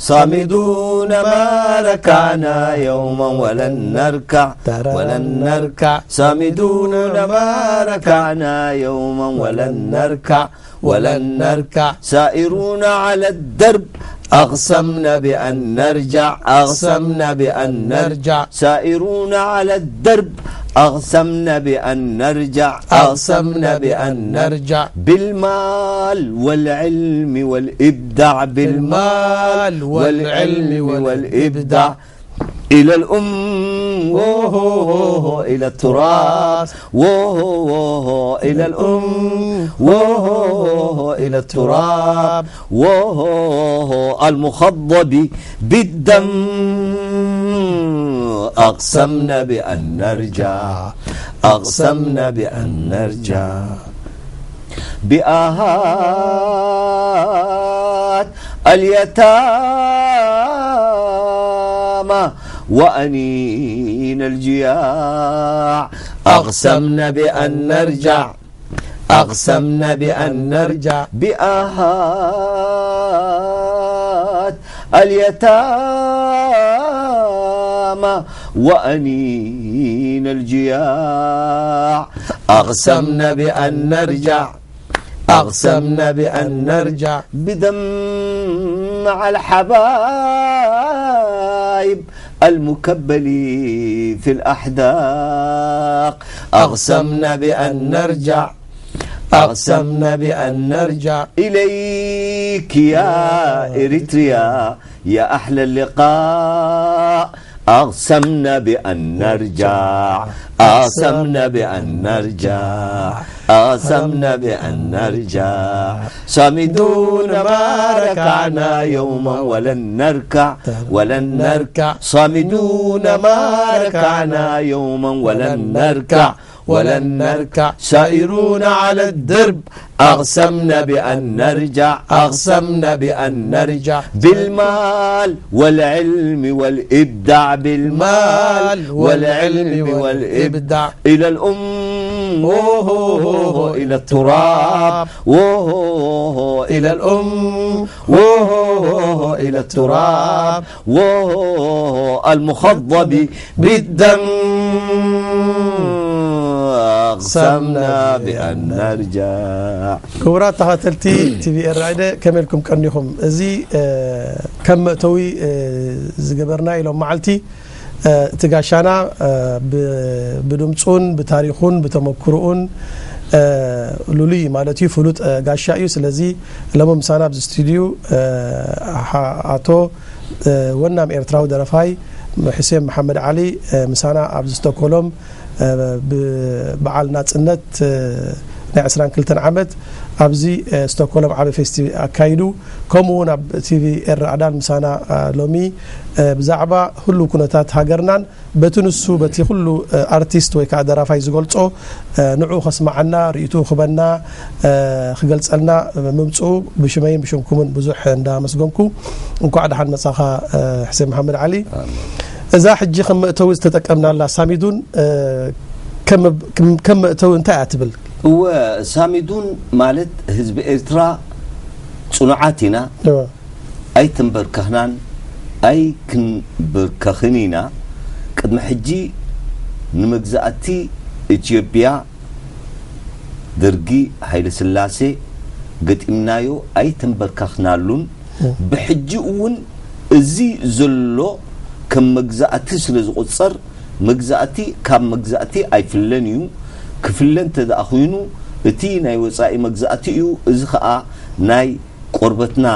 صامدون ما ركعنا يوما ولن نركع، ولن نركع. صامدون ما ركعنا يوما ولن نركع، ولن نركع. سائرون على الدرب، أقسمنا بأن نرجع، أقسمنا بأن نرجع. سائرون على الدرب، أقسمنا بأن نرجع، أقسمنا بأن نرجع. بالمال والعلم والإبداع، بالمال والعلم والإبداع. إلى الأم، وهو إلى التراث، وهو إلى الأم، وهو إلى التراب، وهو المخضب بالدم. أقسمنا بأن نرجع، أقسمنا بأن نرجع. بآهات اليتامى وأنين الجياع، أقسمنا بأن نرجع، أقسمنا بأن نرجع. بآهات اليتامى وأنين الجياع، أقسمنا بأن نرجع، أقسمنا بأن نرجع. بدمع الحبايب المكبل في الأحداق، أقسمنا بأن نرجع، أقسمنا بأن نرجع. إليك يا إريتريا، يا أحلى اللقاء، أقسمنا بأن نرجع، أقسمنا بأن نرجع، أقسمنا بأن نرجع. صامدون ما ركعنا يوما ولن نركع، ولن نركع. صامدون ما ركعنا يوما ولن نركع، ولن نركع. سائرون على الدرب، أقسمنا بأن نرجع، أقسمنا بأن نرجع. بالمال والعلم والإبداع، بالمال والعلم والإبداع. إلى الأم، وهو إلى التراب، وهو إلى الأم، وهو إلى التراب، وهو المخضب بالدم. أقسمنا بأن نرجع. ክቡራት ተኸታተልቲ ቲቪ ኤራይደ፣ ከመይ ኢልኩም ቀኒኹም? እዚ፣ እ፣ ከም መእተዊ፣ እ፣ ዝገበርና ኢሎም መዓልቲ፣ እ፣ እቲ ጋሻና፣ እ፣ ብ-፣ ብድምፁን ብታሪኹን ብተመክሮኡን፣ እ፣ ልሉይ ማለት እዩ፣ ፍሉጥ፣ እ፣ ጋሻ እዩ። ስለዚ ሎሚ ምሳና ኣብዚ ስቱድዩ፣ እ፣ ሓ-፣ ኣቶ፣ እ፣ ወናም ኤርትራዊ ደረፋይ ሕሴን መሓመድ ዓሊ፣ እ፣ ምሳና ኣብዚ ስቶኮሎም፣ እ፣ ብ-፣ በዓል ናጽነት፣ እ፣ ናይ ዕስራን ክልተን ዓመት ኣብዚ፣ እ፣ ስቶኮሎም ዓቢ ፌስቲ ኣካይዱ። ከምኡ እውን ኣብ ቲቪ ኤረ ኣዳል ምሳና፣ እ፣ ሎሚ፣ እ፣ ብዛዕባ ህሉው ኩነታት ሃገርናን በቲ ንሱ በቲ ኩሉ፣ እ፣ ኣርቲስት ወይ ከዓ ደራፋይ ዝገልጾ፣ እ፣ ንዑ ከስማዓና፣ ርእይትኡ ክበና፣ እ፣ ክገልጸልና ምምጽኡ ብሽመይን ብሽምኩምን ብዙሕ እንዳመስገንኩ፣ እንኳዕ ደሓን መጻኻ፣ እ፣ ሕሴን መሓመድ ዓሊ። ኣሜን። እዛ ሕጂ ከም መእተዊ ዝተጠቀምናላ ሳሚዱን፣ እ፣ ከም፣ ከም፣ ከም መእተዊ እንታይ እያ ትብል? እወ፣ ሳሚዱን ማለት ህዝቢ ኤርትራ ጽኑዓት ኢና። እወ። ኣይተንበርከኽናን ኣይክንብርከኽን ኢና። ቅድሚ ሕጂ ንመግዛእቲ ኢትዮጵያ፣ ደርጊ፣ ሃይለ ስላሴ ገጢምናዮ፣ ኣይተንበርከኽናሉን። እም። ብሕጂ እውን እዚ ዘሎ ከም መግዛእቲ ስለ ዝቑጸር፣ መግዛእቲ ካብ መግዛእቲ ኣይፍለን እዩ። ክፍለ እንተ ደኣ ኾይኑ፣ እቲ ናይ ወጻኢ መግዛእቲ እዩ። እዚ ኸኣ ናይ ቆርበትና፣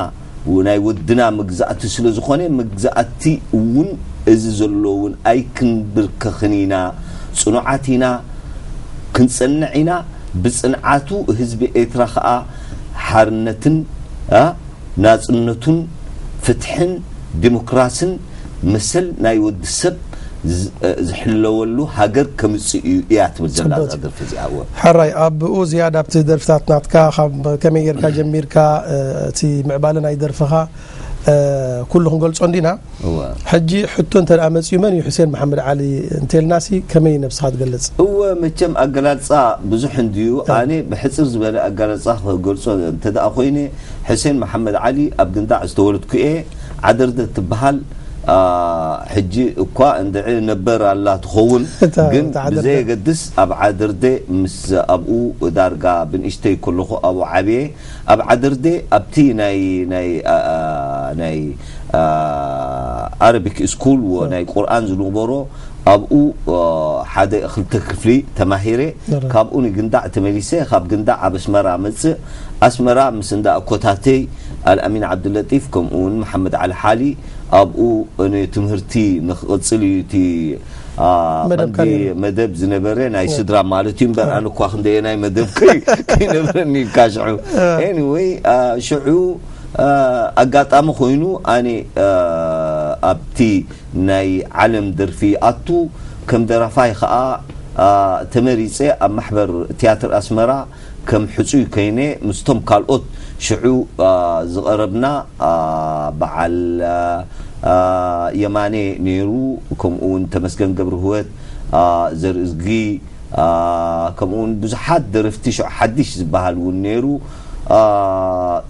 ናይ ወድና መግዛእቲ ስለ ዝኾነ፣ መግዛእቲ እውን እዚ ዘሎ እውን ኣይክንብርከኽን ኢና፣ ጽኑዓት ኢና፣ ክንጸንዕ ኢና። ብጽንዓቱ ህዝቢ ኤርትራ ኸኣ ሓርነትን፣ ኣ፣ ናጽነቱን ፍትሕን ዲሞክራስን መሰል ናይ ወዲ ሰብ ዝ-፣ ዝሕለወሉ ሃገር ከምጽእ እዩ እያ ትብል ዘላ እዛ ጽቡቅ። ደርፊ እዚኣ። እወ። ሕራይ፣ ኣብኡ ዝያዳ ኣብቲ ደርፍታት ናትካ ካብ ከመይ ጌርካ ጀሚርካ፣ እ፣ እቲ ምዕባለ ናይ ደርፍኻ፣ እ፣ ኩሉ ክንገልጾ እንዲና። እወ። ሕጂ ሕቶ እንተ ደኣ መጺኡ መን እዩ ሕሴን መሓመድ ዓሊ እንተልናሲ ከመይ ነብስኻ ትገልጽ? እወ፣ መቸም ኣገላልጻ ብዙሕ እንድዩ። እወ። ኣነ ብሕጽር ዝበለ ኣገላልጻ ክገልጾ እንተ ደኣ ኮይነ፣ ሕሴን መሓመድ ዓሊ ኣብ ግንዳዕ ዝተወለድኩ እየ። ዓደርደ ትበሃል ሕጂ እኳ እንድዒ ነበር ኣላ ትኸውን፣ ግን ብዘየገድስ ኣብ ዓደርደ ምስ ኣብኡ ዳርጋ ብንእሽተይ ከለኹ ኣብኡ ዓብየ። ኣብ ዓደርደ ኣብቲ ናይ ናይ ናይ ኣረቢክ ስኩል ናይ ቁርኣን ዝንበሮ ኣብኡ ሓደ ክልተ ክፍሊ ተማሂረ። ካብኡ ንግንዳዕ ተመሊሰ፣ ካብ ግንዳዕ ኣብ ኣስመራ መጽእ። ኣስመራ ምስ እንዳ ኣኮታተይ ኣልኣሚን ዓብድለጢፍ፣ ከምኡ እውን መሓመድ ዓሊ ሓሊ ኣብኡ ንትምህርቲ ንክቕጽል እዩ እቲ መደብ ዝነበረ፣ ናይ ስድራ ማለት እዩ። እምበር ኣነ እኳ ክንደየ ናይ መደብ ከይነበረኒ ካሽዑ። ኤኒወይ ሽዑ ኣጋጣሚ ኮይኑ ኣነ ኣብቲ ናይ ዓለም ደርፊ ኣቱ ከም ደራፋይ ኸኣ ተመሪጸ ኣብ ማሕበር ትያትር ኣስመራ ከም ሕጹይ ኮይነ ምስቶም ካልኦት ሽዑ ዝቐረብና በዓል የማነ ነይሩ፣ ከምኡ እውን ተመስገን ገብርህወት፣ ዘርእዝጊ፣ ከምኡ እውን ብዙሓት ደረፍቲ ሽዑ ሓድሽ ዝበሃል እውን ነይሩ።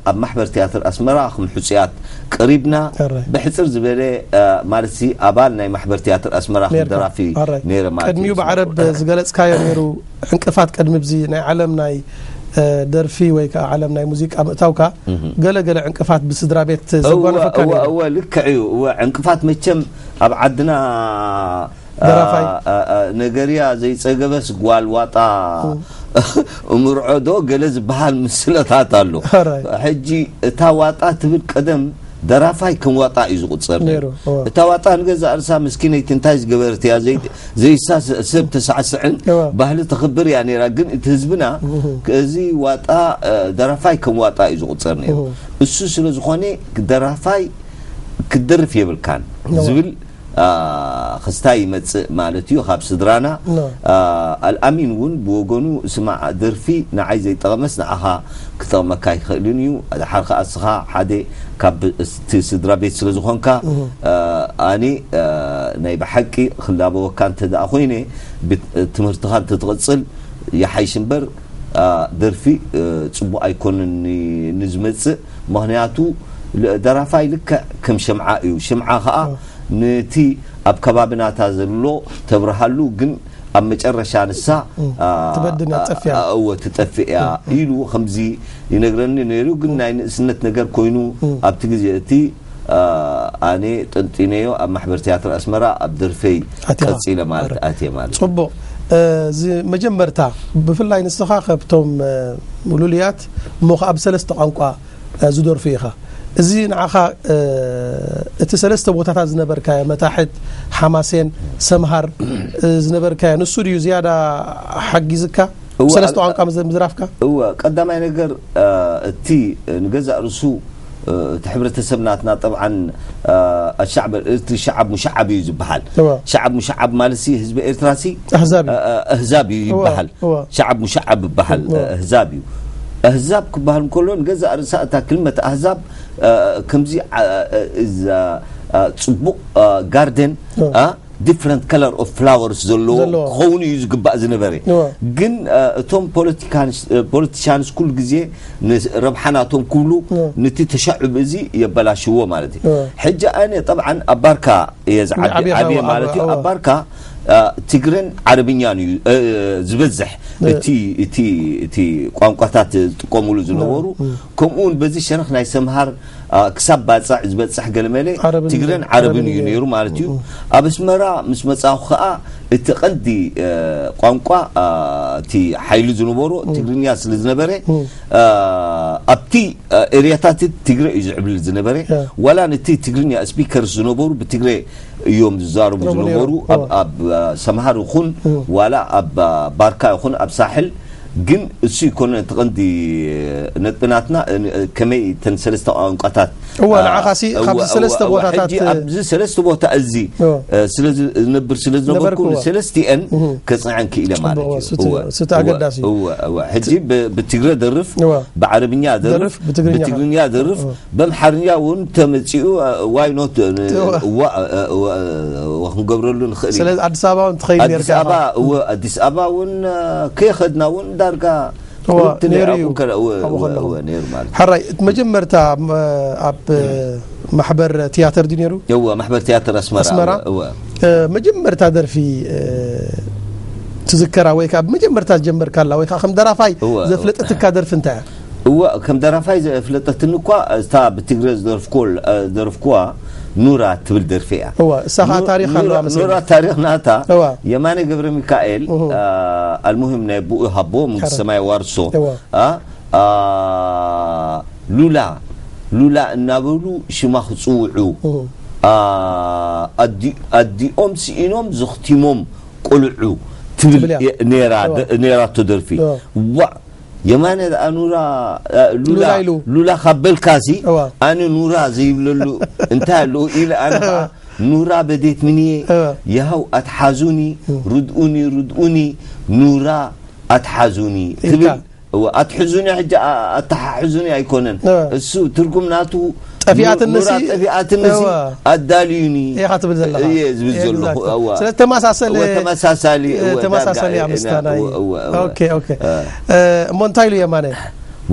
ኣብ ማሕበር ትያትር ኣስመራ ከም ሕጹያት ቀሪብና። ብሕጽር ዝበለ ማለት ኣባል ናይ ማሕበር ትያትር ኣስመራ ከም ደራፊ ነይረ ማለት እዩ። ቅድሚኡ ብዓረብ ዝገለጽካዮ ነይሩ ዕንቅፋት ቅድሚ ብዚ ናይ ዓለም ናይ ደርፊ ወይ ከዓ ዓለም ናይ ሙዚቃ ምእታውካ ገለ ገለ ዕንቅፋት ብስድራ ቤት ዘጓነፈካ ነይሩ። እወ ልክዕ እዩ። እወ ዕንቅፋት መቸም ኣብ ዓድና ደራፋይ ነገርያ ዘይጸገበስ ጓል ዋጣ እምርዖ ዶ ገለ ዝበሃል ምስለታት ኣሎ። ሕጂ እታ ዋጣ ትብል ቀደም ደራፋይ ከም ዋጣ እዩ ዝቑጸር ነይሩ። እታ ዋጣ ንገዛእ ርእሳ ምስኪነይቲ እንታይ ዝገበረት እያ፣ ዘይሳ ሰብ ተሳዕስዕን ባህሊ ተኽብር እያ ነይራ። ግን እቲ ህዝብና እዚ ዋጣ ደራፋይ ከም ዋጣ እዩ ዝቑጸር ነይሩ። እሱ ስለ ዝኾነ ደራፋይ ክትደርፍ የብልካን ዝብል ክስታይ ይመጽእ ማለት እዩ ካብ ስድራና። ኣልኣሚን እውን ብወገኑ ስማዕ ደርፊ ንዓይ ዘይጠቐመስ ንዓኻ ክጠቕመካ ኣይክእልን እዩ። ድሓር ከኣ እስኻ ሓደ ካብ እቲ ስድራ ቤት ስለ ዝኾንካ ኣነ ናይ ብሓቂ ክላበወካ እንተ ደኣ ኮይነ ትምህርትኻ እንተትቕጽል ይሓይሽ እምበር ደርፊ ጽቡቕ ኣይኮንን ንዝመጽእ። ምኽንያቱ ደራፋይ ልክዕ ከም ሽምዓ እዩ። ሽምዓ ኸኣ ነቲ ኣብ ከባቢ ናታ ዘሎ ተብርሃሉ፣ ግን ኣብ መጨረሻ ንሳ ትበድን እያ፣ ትጠፍእ እያ። እወ ትጠፍእ እያ ኢሉ ከምዚ ይነግረኒ ነይሩ። ግን ናይ ንእስነት ነገር ኮይኑ ኣብቲ ግዜ እቲ ኣነ ጠንጢነዮ ኣብ ማሕበር ትያትር ኣስመራ ኣብ ደርፈይ ቀጺለ ማለት ኣትየ ማለት እዩ። ጽቡቕ። እዚ መጀመርታ ብፍላይ ንስኻ ካብቶም ምሉልያት እሞ ኸኣ ብሰለስተ ቋንቋ ዝደርፉ ኢኻ። እዚ ንዓኻ እቲ ሰለስተ ቦታታት ዝነበርካዮ መታሕት፣ ሓማሴን፣ ሰምሃር ዝነበርካዮ ንሱ ድዩ ዝያዳ ሓጊዝካ? ሰለስተ ቋንቋ ምዝራፍካ? እወ፣ ቀዳማይ ነገር እቲ ንገዛእ ርእሱ እቲ ሕብረተሰብ ናትና ጠብዓን ኣሻዕብ ኤርትሪ ሸዓብ ሙሸዓብ እዩ ዝበሃል። ሸዓብ ሙሸዓብ ማለት ሲ ህዝቢ ኤርትራ ሲ ኣህዛብ እዩ። ኣህዛብ እዩ ይበሃል። ሸዓብ ሙሸዓብ ይበሃል። ኣህዛብ እዩ። ኣህዛብ ክበሃል እንከሎ ንገዛእ ርእሳ እታ ክልመት ኣህዛብ ከምዚ እዛ ጽቡቕ ጋርደን different color of flowers ዘለዎ ክኸውን እዩ ዝግባእ ዝነበረ። ግን እቶም ፖለቲሻንስ ኩሉ ግዜ ንረብሓ ናቶም ክብሉ ነቲ ተሻዑብ እዚ የበላሽዎ ማለት እዩ። ሕጂ ኣነ ጠብዓን ኣብ ባርካ እየ ዝዓቢ ዓብየ ማለት እዩ። ኣብ ባርካ ትግረን ዓረብኛን እዩ ዝበዝሕ እቲ ቋንቋታት ዝጥቀሙሉ ዝነበሩ። ከምኡ እውን በዚ ሸነኽ ናይ ሰምሃር ክሳብ ባጽዕ ዝበጽሕ ገለመለ ትግረን ዓረብን እዩ ነይሩ ማለት እዩ። ኣብ ኣስመራ ምስ መጻኹ ከኣ እቲ ቀንዲ ቋንቋ እቲ ሓይሊ ዝነበሮ ትግርኛ ስለ ዝነበረ ኣብቲ ኤርያታት ትግረ እዩ ዝዕብል ዝነበረ። ዋላ ነቲ ትግርኛ ስፒከርስ ዝነበሩ ብትግረ እዮም ዝዛረቡ ዝነበሩ። ኣብ ሰምሃር ይኹን ዋላ ኣብ ባርካ ይኹን ኣብ ሳሕል ግን እሱ ይኮነ እቲ ቀንዲ ነጥቢ ናትና ከመይ እተን ሰለስተ ቋንቋታት እወ ንዓኻሲ ካብዚ ሰለስተ ቦታታት ኣብዚ ሰለስተ ቦታ እዚ ስለ ዝነብር ስለ ዝነበርኩ ንሰለስቲአን ከፅንዐን ክኢለ ማለት እዩ። እሱ ኣገዳሲ እዩ። ሕጂ ብትግረ ደርፍ፣ ብዓረብኛ ደርፍ፣ ብትግርኛ ደርፍ በምሓርኛ እውን ተመፂኡ ዋይ ኖት ክንገብረሉ ንኽእል። ስለዚ ኣዲስ ኣበባ እውን ትኸይድ ነርካ ኢኻ። ኣዲስ ኣበባ እውን ከይኸድና እውን ዳርጋ ነይሩ ማለት። ሕራይ እቲ መጀመርታ ኣብ ማሕበር ትያትር ድዩ ነይሩ? እወ፣ ማሕበር ትያትር ኣስመራ። ኣስመራ? እወ፣ እወ። እ፣ መጀመርታ ደርፊ፣ እ፣ ትዝከራ ወይ ከዓ ብመጀመርታ ዝጀመርካላ ወይ ከዓ ከም ደራፋይ እወ፣ እወ። ዘፍለጠትካ ደርፊ እንታይ እያ? እወ፣ ከም ደራፋይ ዘፍለጠትኒ እኳ እታ ብትግረ ዝደርፍኮ-፣ እ፣ ዝደርፍኩዋ ኑራ ትብል ደርፊ እያ። እወ፣ እሳ ኸዓ ኑ-፣ ታሪኽ ኣለዋ ኑራ፣ መስለኒ። ኑራ ታሪኽ ናታ። እወ። የማነ ገብረ ሚካኤል፣ እሁ። እ፣ ኣልሙሂም ናይ ብኡ ሃቦ፣ መንግስቲ ሕረ። ሰማይ ዋርሶ። እወ። እ፣ እ፣ ሉላ፣ ሉላ እናበሉ ሽማ ክጽውዑ። እሁ። እ፣ ኣዲ-፣ ኣዲኦም ስኢኖም ዘኽቲሞም ቆልዑ ትብል ትብል እያ። የ-፣ ነይራ፣ እወ። ደ-፣ ነይራቶ ደርፊ። እወ። ዋእ፣ የማነ ደኣ ኑራ፣ እ፣ ሉላ፣ ሉላ ኢሉ። ሉላ ካብ በልካሲ፣ እወ። ኣነ ኑራ ዘይብለሉ እንታይ ኣለዎ ኢለ ኣነ ኸዓ፣ ኑራ በዴት ምንዬ፣ እወ። የሃው ኣትሓዙኒ፣ ርድኡኒ፣ ርድኡኒ፣ ኑራ ኣትሓዙኒ ኢልካ። ትብል። እወ፣ ኣትሕዙኒ ሕጂ ኣ-፣ ኣተሓሕዙኒ ኣይኮነን። እወ። እሱ ትርጉም ናቱ ጠፊኣትንሲ፣ ኑራ ጠፊኣትንሲ እወ። ኣዳልዩኒ ኢኻ ትብል ዘለኻ። እየ ዝብል እየ ዘለኹ። ግዛት። እወ። ስለ ተመሳሰለ፣ እወ፣ ተመሳሳሊ፣ እ፣ እወ፣ ተመሳሳሊ ዳጋ፣ እያ ምስታ ናይ እወ፣ እወ፣ እወ። ኦኬ፣ ኦኬ። እ። እ፣ እሞ እንታይ ኢሉ የማነ?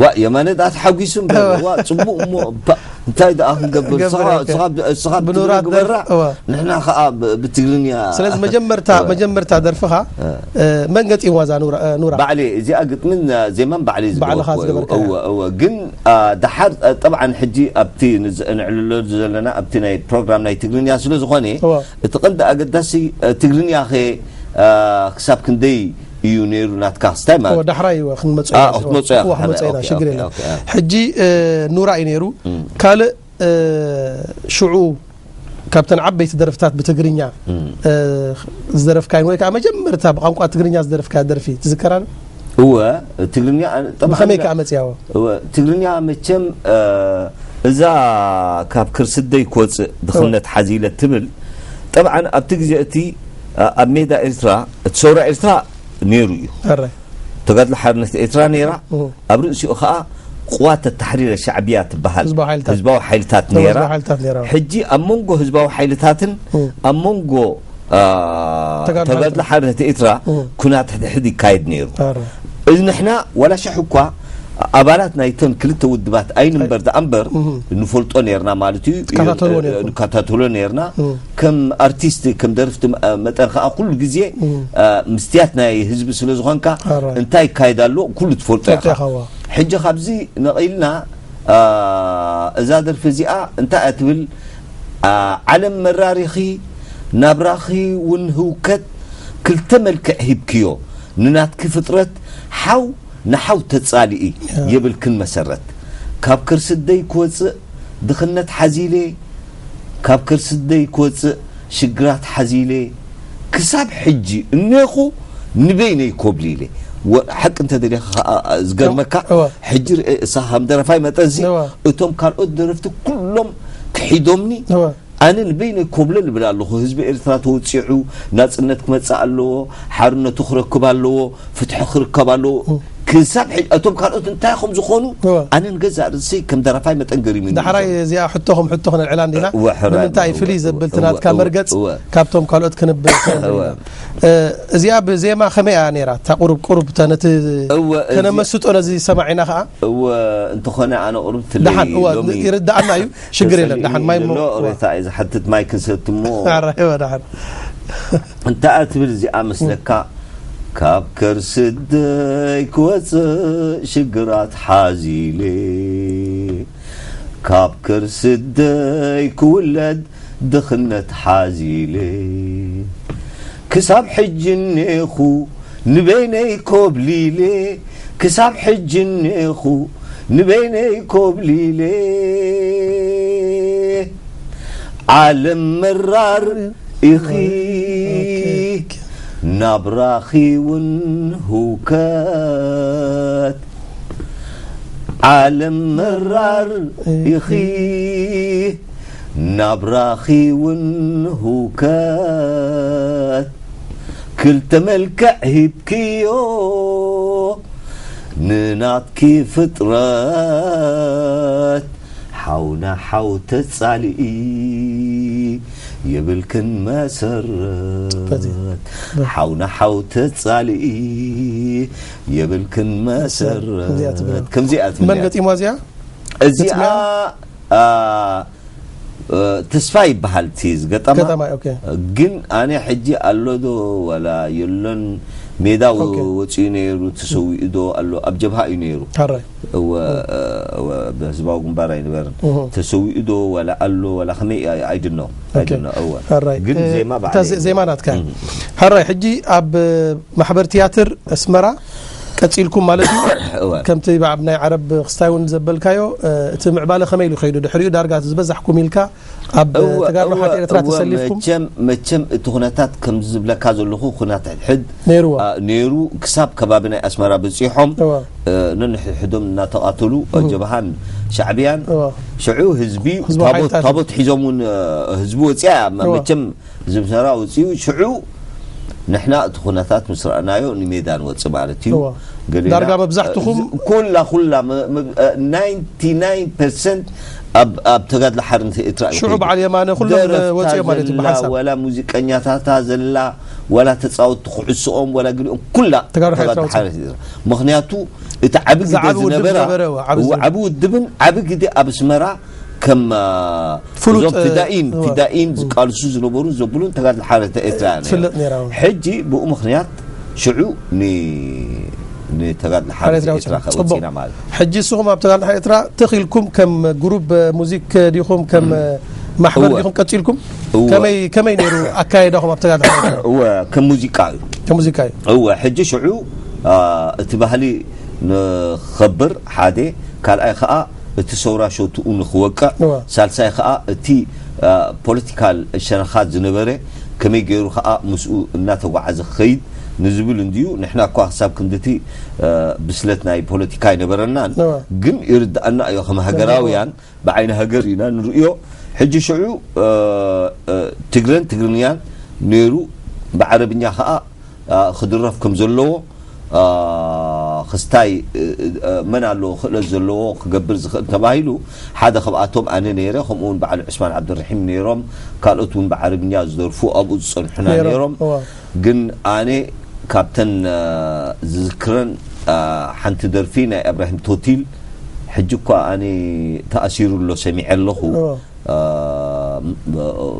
ዋ፣ የማነ ደኣ ተሓጒሱ እምበር፣ ዋ፣ ጽቡቕ እሞ፣ ባ-፣ እንታይ ደኣ ክንገብር? ገብር፣ ንስኻ፣ ኦኬ። ንስኻ ብ-፣ ንስኻ ብኑራ ብትግርኛ ግበራ፣ ትደርፍ፣ እወ። ንሕና ኸኣ ብ-፣ ብትግርኛ። ስለዚ መጀመርታ፣ እወ። መጀመርታ ደርፍኻ፣ እ። እ፣ መን ገጢምዋ እዛ ኑራ፣ እ፣ ኑራ? ባዕለይ፣ እዚኣ ግጥምን ዜማን ባዕለይ ባዕልኻ ዝገበርኩ። ዝገበርካያ። እወ፣ እወ። ግን፣ ኣ፣ ደሓር፣ ኣ፣ ጠብዓን ሕጂ ኣብቲ ንዝ-፣ ንዕልለሉ ዘለና ኣብቲ ናይ ፕሮግራም ናይ ትግርኛ ስለ ዝኾነ፣ እወ። እቲ ቀንዲ ኣገዳሲ፣ እ፣ ትግርኛኸ፣ እ፣ ክሳብ ክንደይ እዩ ነይሩ ናትካ ክስታይ ማለት እወ፣ ዳሕራይ እወ፣ ክንመጽኦ አ፣ ኢና። ክትመጽኦ ኢኻ። እወ፣ ክንመጽኦ ኢና፣ ኦኬ፣ ሽግር ኦኬ፣ የለን። ኦኬ፣ አ። ሕጂ፣ እ፣ ኑራ እዩ ነይሩ። እም። ካልእ፣ እ፣ ሽዑ ካብተን ዓበይቲ ደርፍታት ብትግርኛ፣ እም። እ፣ ዝደረፍካይን ወይ ከዓ መጀመርታ ብቋንቋ ትግርኛ ዝደረፍካያ ደርፊ ትዝከራ ዶ? እወ፣ ትግርኛ፣ አ፣ ጠብዓን ብኸመይ ከዓ መጽያዎ? እወ፣ ትግርኛ መቸም፣ እ፣ እዛ ካብ ከርሲ ኣደይ ክወጽእ ድኽነት ሓዚለ ትብል፣ ጠብዓን ኣብቲ ግዜ እቲ፣ እ፣ ኣብ ሜዳ ኤርትራ፣ እቲ ሰውራ ኤርትራ ነይሩ እዩ። ሕራይ። ተጋድሎ ሓርነት ኤርትራ ነይራ፣ እም። ኣብ ርእሲኡ ኸኣ ቅዋት ተሕሪር ሻዕብያ ትበሃል ህዝባዊ ሓይልታት። ህዝባዊ ሓይልታት ህዝባዊ ነይራ። ሓይልታት ነይራ። ሕጂ ኣብ መንጎ ህዝባዊ ሓይልታትን እም። ኣብ መንጎ፣ ኣ፣ ተጋድሎ ተጋድሎ ሓርነት ኤርትራ እም። ኩናት ሕድሕድ ይካየድ ነይሩ። ሕራይ። እዚ ንሕና ዋላ ሻሕ እኳ ኣባላት ናይተን ክልተ ውድባት ኣይንንበር ደኣ እምበር እም። ንፈልጦ ነይርና ማለት እዩ። ትከታተልዎ ነይርኩም። ንከታተሎ ነይርና። እም። ከም ኣርቲስት፣ ከም ደርፍቲ መ-፣ መጠን ከዓ ኩሉ ግዜ፣ እም። ኣ፣ ምስትያት ናይ ህዝቢ ስለ ዝኾንካ ሕራይ። እንታይ ይካየድ ኣሎ ኩሉ ትፈልጦ ትፈልጦ ኢኻ። ኢኻ፣ እዋ። ሕጂ ካብዚ ነቒልና፣ ኣ፣ እዛ ደርፊ እዚኣ እንታይ እያ ትብል? ኣ፣ ዓለም መራሪኺ፣ ናብራኺ እውን ህውከት፣ ክልተ መልክዕ ሂብክዮ ንናትኪ ፍጥረት፣ ሓው ንሓው ተጻልኢ፣ ያ። የብልክን መሰረት። ካብ ከርሲ ኣደይ ክወጽእ ድኽነት ሓዚለ፣ ካብ ከርሲ ኣደይ ክወጽእ ሽግራት ሓዚለ፣ ክሳብ ሕጂ እኔኹ ንበይነይ ኮብሊለ። ወ-፣ ሓቂ እንተደሊኻ ኸኣ፣ ዝገርመካ፣ እወ። ሕጂ ርኤ፣ እሳ ከም ደረፋይ መጠንሲ፣ እወ። እቶም ካልኦት ደረፍቲ ኩሎም ክሒዶምኒ፣ እወ። ኣነ ንበይነይ ኮብለል እብል ኣለኹ። ህዝቢ ኤርትራ ተወጺዑ፣ ናጽነት ክመጽእ ኣለዎ፣ ሓርነቱ ክረክብ ኣለዎ፣ ፍትሒ ክርከብ ኣለዎ። እም። ክሳብ ሕጂ፣ እቶም ካልኦት እንታይ ከም ዝኾኑ፣ እወ። ኣነ ንገዛእ ርእሰይ ከም ደራፋይ መጠን ገሪሙኒ እዩ ዳሕራይ ዘሎ። እዚኣ ሕቶ ከም ሕቶ ክነልዕላ እንዲና። እወ፣ ሕራይ፣ ንምንታይ እወ፣ ፍልይ እወ፣ ዘብል እቲ ናትካ እወ፣ መርገጽ እወ። ካብቶም ካልኦት ክንብል ንኽእል እወ። ኢና። እ፣ እዚኣ ብዜማ ከመይ እያ ነይራ? እታ ቁሩብ፣ ቁሩብ እታ ነቲ እወ፣ እዚ ከነመስጦ ነዚ ሰማዒና ኸኣ። እወ፣ እንተኾነ ኣነ ቁሩብ ትለይ ደሓን፣ እወ፣ ሎሚ ይርድኣና እዩ። ሽግር የለን። ተሰሚዑ ደሓን ማይ ዘሎ ሞ-፣ እወ። ሬሳ እዩ ዝሓትት፣ ማይ ክንሰቲ እሞ። ኧረ፣ እወ፣ ደሓን። እንታይ እያ ትብል እዚኣ መስለካ? ካብ ከርሲ ኣደይ ክወጽእ ሽግራት ሓዚለ፣ ካብ ከርሲ ኣደይ ክውለድ ድኽነት ሓዚለ፣ ክሳብ ሕጂ እኔኹ ንበይነይ ኮብሊለ፣ ክሳብ ሕጂ እኔኹ ንበይነይ ኮብሊለ። ዓለም መራር ኢኺ፣ ናብራኺ እውን ህውከት። ዓለም መራር ኢኺ፣ ናብራኺ እውን ህውከት። ክልተ መልክዕ ሂብክዮ ንናትኪ ፍጥረት፣ ሓው ንሓው ተጻልኢ የብልክን መሰረት። ሓው ንሓው ተጻልኢ የብልክን መሰረት። እዚኣ ትብላ። ከምዚኣ ትብላ። መን ገጢሞ እዚኣ? እዚኣ፣ ግጥሚያ? ኣ፣ ተስፋ ይበሃል እቲ ዝገጠማ። ገጠማ፣ ኦኬ። ግን ኣነ ሕጂ ኣሎ ዶ ዋላ የሎን፣ ሜዳ ወ- ኦኬ። ወፂኡ ነይሩ፣ ተሰዊኡ ዶ ኣሎ፣ ኣብ ጀብሃ እዩ ነይሩ። ሕራይ። እወ፣ እወ፣ ብህዝባዊ ግንባር ኣይነበርን። እሁ። ተሰዊኡ ዶ ዋላ ኣሎ ዋላ ከመይ፣ ኣይ ድኖ። ኦኬ። ኣይድኖ። እወ። ሕራይ። ግን እ፣ ዜማ እታ ባዕለይ ዜ- ዜማ ናትካ። እም። ሕራይ፣ ሕጂ ኣብ ማሕበር ትያትር ኣስመራ ቀጺልኩም ማለት እዩ። እወ። ከምቲ ኣብ ናይ ዓረብ ክስታይ እውን ዘበልካዮ፣ እ፣ እቲ ምዕባለ ከመይ ኢሉ ከይዱ? ድሕሪኡ ዳርጋ ዝበዛሕኩም ኢልካ ኣብ እወ፣ ተጋድሎ እወ፣ ሓርነት ኤርትራ እወ፣ ተሰሊፍኩም? መቸም፣ መቸም እቲ ኩነታት ከምዚ ዝብለካ ዘለኹ ኩነታት ሕድ ነይርዎ። ኣ፣ ነይሩ ክሳብ ከባቢ ናይ ኣስመራ በጺሖም፣ እወ። እ፣ ነንሕድሕዶም እናተቓተሉ፣ እም። ጀብሃን ሻዕብያን፣ እወ። ሽዑ ህዝቢ ህዝባዊ ታቦት፣ ሓይልታት። ታቦት ሒዞም እውን፣ እ፣ ህዝቢ ወጺኣ፣ መ-፣ እወ። መቸም ዝምሰራ ውፅኡ ሽዑ ንሕና እቲ ኩነታት ምስ ረኣናዮ ንሜዳ ንወፅእ ማለት እዩ። እዋ። ገሌና፣ ዳርጋ መብዛሕትኹም እ፣ ኩላ፣ ኩላ፣ መ-፣ መ-፣ እ፣ ናይንቲ ናይን ፐርሰንት ኣብ፣ ኣብ ተጋድሎ ሓርነት ኤርትራ እዩ ሽዑ ከይዱ። በዓል የማነ ኩሎም ደረፍታ ወፂኦም ማለት እዩ ዘላ፣ ብሓንሳብ። ወላ ሙዚቀኛታታ ዘላ፣ ወላ ተፃወትቲ ኩዕሶኦም፣ ወላ ገሊኦም ኩላ ተጋድሎ ሓርነት ተጋድሎ ኤርትራ ሓርነት ኤርትራ። ምኽንያቱ እቲ ዓቢ ግደ ዓቢ ውድብ ዝነበራ፣ ዝነበረ፣ እዋ፣ ዓቢ እዎ፣ ዝነበረ። ዓቢ ውድብን ዓቢ ግደ ኣብ ኣስመራ ከም፣ አ፣ ፍሉጥ፣ እዞም እ፣ ፍዳኢን፣ እዋ። ፍዳኢን እም። ዝቃልሱ ዝነበሩን ዘብሉን ተጋድሎ ሓርነት ኤርትራ እዮም። ትፍለጥ ነይራ፣ እዋ። ሕጂ ብኡ ምኽንያት ሽዑ ን-፣ ንተጋድሎ ሓርነት ሓርነት ኤርትራ ኤርትራ። ከወፂና ጽቡቕ። ማለት። ሕጂ ንስኹም ኣብ ተጋድሎ ሓርነት ኤርትራ ትኽ ኢልኩም ከም ግሩፕ ሙዚክ ዲኹም፣ ከም እም። ማሕበር እወ። ዲኹም ቀጺልኩም? እወ። ከመይ፣ ከመይ ነይሩ ኣካይዳኹም ኣብ ተጋድሎ ሓርነት ኤርትራ? እወ፣ ከም ሙዚቃ እዩ። ከም ሙዚቃ እዩ። እወ፣ ሕጂ ሽዑ፣ አ፣ እቲ ባህሊ ንኸብር ሓደ፣ ካልኣይ ኸኣ እቲ ሰውራ ሸትኡ ንኽወቅዕ፣ እወ። ሳልሳይ ኸኣ እቲ፣ አ፣ ፖለቲካል ሸነኻት ዝነበረ ከመይ ገይሩ ኸኣ ምስኡ እናተጓዓዘ ክኸይድ ንዝብል እንድዩ። ንሕና እኳ ክሳብ ክንድቲ፣ አ፣ ብስለት ናይ ፖለቲካ ኣይነበረናን፣ እወ። ግን ይርድኣና እዮ፣ ከም ሃገራውያን ብዓይኒ ሃገር ኢና ንርእዮ። ሕጂ ሽዑ፣ አ፣ አ፣ ትግረን ትግርኛን ነይሩ፣ ብዓረብኛ ኸኣ ኣ፣ ክድረፍ ከም ዘለዎ፣ ኣ፣ ክስታይ፣ እ፣ እ፣ መን ኣለዎ ክእለት ዘለዎ ክገብር ዝኽእል ተባሂሉ፣ ሓደ ካብኣቶም ኣነ ነይረ፣ ከምኡ እውን በዓል ዑስማን ዓብደልረሒም ነይሮም፣ ካልኦት እውን ብዓረብኛ ዝደርፉ ኣብኡ ዝጸንሑና ነይሮም፣ ነይሮም። እዋ። ግን ኣነ ካብተን፣ ኣ፣ ዝዝክረን፣ ኣ፣ ሓንቲ ደርፊ ናይ እብራሂም ቶቲል፣ ሕጂ እኳ ኣነ ተኣሲሩ ኣሎ ሰሚዐ ኣለኹ። እዋ። ኣ፣ ም-፣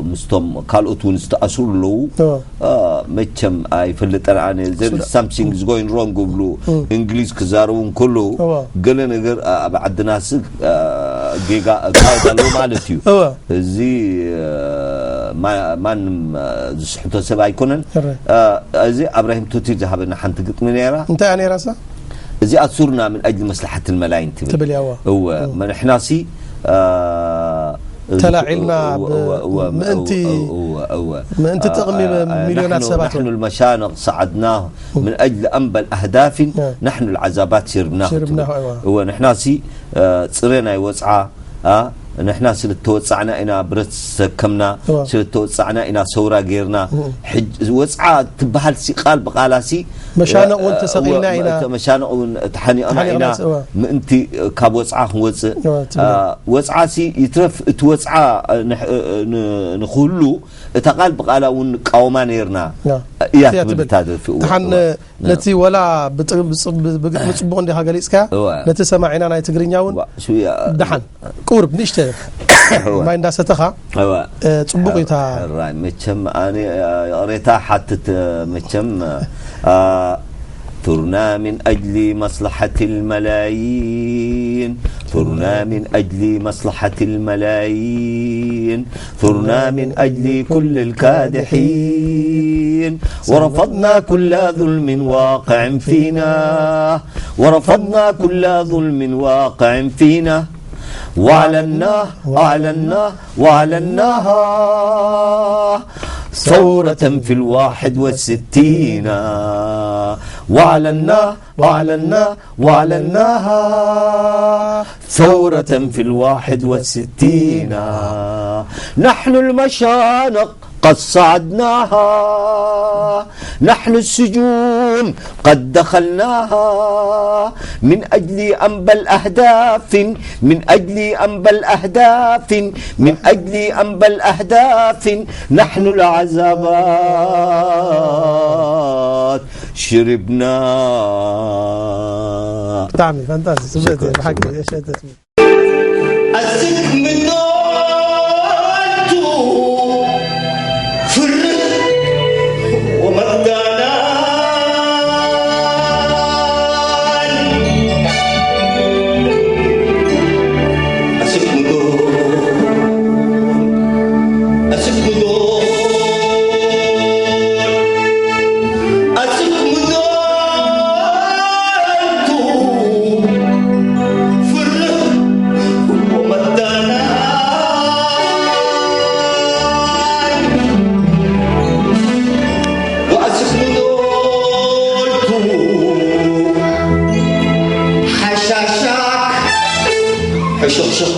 ምስቶም ካልኦት እውን ዝተኣስሩ ኣለዉ። እዋ። ኣ፣ መቸም ኣይፈልጥን ኣነ፣ there is something is going wrong ይብሉ፣ እም። እንግሊዝ ክዛረቡ እንከለዉ፣ እዋ። ገለ ነገር፣ ኣ፣ ኣብ ዓድና ስ-፣ ኣ፣ ጌጋ ኣካይድ ኣሎ ማለት እዩ። እዋ። እዚ፣ ኣ፣ ማ-፣ ማንም፣ ኣ፣ ዝስሕቶ ሰብ ኣይኮነን። ሕራይ። ኣ፣ እዚ ኣብራሂም ቶቲል ዝሃበና ሓንቲ ግጥሚ ነይራ። እንታይ እያ ነይራ እሳ? እዚኣ ሱርና ምን ኣጅሊ መስላሓት ልመላይን ትብል። ትብል እያ፣ እዋ። እወ፣ እም። ንሕናሲ፣ ኣ፣ ተላዒልና እወ፣ እወ፣ እወ፣ ምእንቲ፣ እወ፣ እወ፣ እወ። ምእንቲ ኣ፣ ጥቕሚ ኣ፣ ኣ፣ ሚልዮናት ንሕኑ፣ ሰባት ንሕኑ እዮም። ልመሻንቕ ሰዓድና እም። ምን ኣጅሊ ኣንበል ኣህዳፊን እ። ንሕኑ ልዓዛባት ሽርብናሁ ሽርብናሁ፣ ትብል። እወ። እወ፣ ንሕናሲ፣ ኣ፣ ጽሬ ናይ ወጽዓ፣ ኣ፣ ንሕና ስለ እተወጻዕና ኢና ብረት ዝተሰከምና፣ እወ። ስለ እተወጻዕና ኢና ሰውራ ጌርና። እም። ሕጅ-፣ ወጽዓ ትበሃል ሲ ቃል ብቓላ ሲ፣ መሻነቕ እውን እ፣ ተሰቒልና እወ፣ ኢና። መ-፣ መሻነቕ እውን ተሓኒቕና ተሓኒቕና ኢና። ሲ፣ እወ። ምእንቲ ካብ ወጽዓ ክንወጽእ። እወ፣ ትብል። እ፣ ወጽዓ ሲ ይትረፍ፣ እቲ ወጽዓ፣ እ፣ ንሕ-፣ እ፣ እ፣ ን-፣ ንክህሉ እታ ቃል ብቓላ እውን ንቃወማ ኔርና እያ። እያ እያ ትብል ትብል። እታ ደርፊ። እወ፣ ደሓን እወ። ነቲ ወላ ብጥ-፣ ብጽ-፣ ብ-፣ ብ-፣ ብጽቡቕ እንዲኻ ገሊጽካያ፣ እወ። ነቲ ሰማዒና ናይ ትግርኛ እውን እወ፣ እሱ እያ። ደሓን ቁሩብ ንእሽተ እወ። ማይ እንዳሰተኻ፣ እወ። እ፣ ጽቡቅ እዩ እታ። ሕራይ፣ መቸም ኣነ፣ እ፣ ይቕሬታ ሓትት፣ እ፣ መቸም፣ እ፣ ثرنا من أجل مصلحة الملايين، ثرنا من أجل مصلحة الملايين، ثرنا من أجل كل الكادحين، ورفضنا كل ظلم واقع فينا، ورفضنا كل ظلم واقع فينا، وأعلناه، أعلناه، وأعلناها ثورة في الواحد والستين، وأعلناه، وأعلناه، وأعلناها ثورة في الواحد والستين. نحن المشانق قد صعدناها، نحن السجون قد دخلناها، من أجل أنبل أهداف، من أجل أنبل أهداف، من أجل أنبل أهداف، نحن العذابات شربنا. ብጣዕሚ ፋንታስቲክ፣ ጽቡቅ፣ ሽኩር፣ ብሓቂ ሽኩር። የሸተት። ኣስክ ምኖ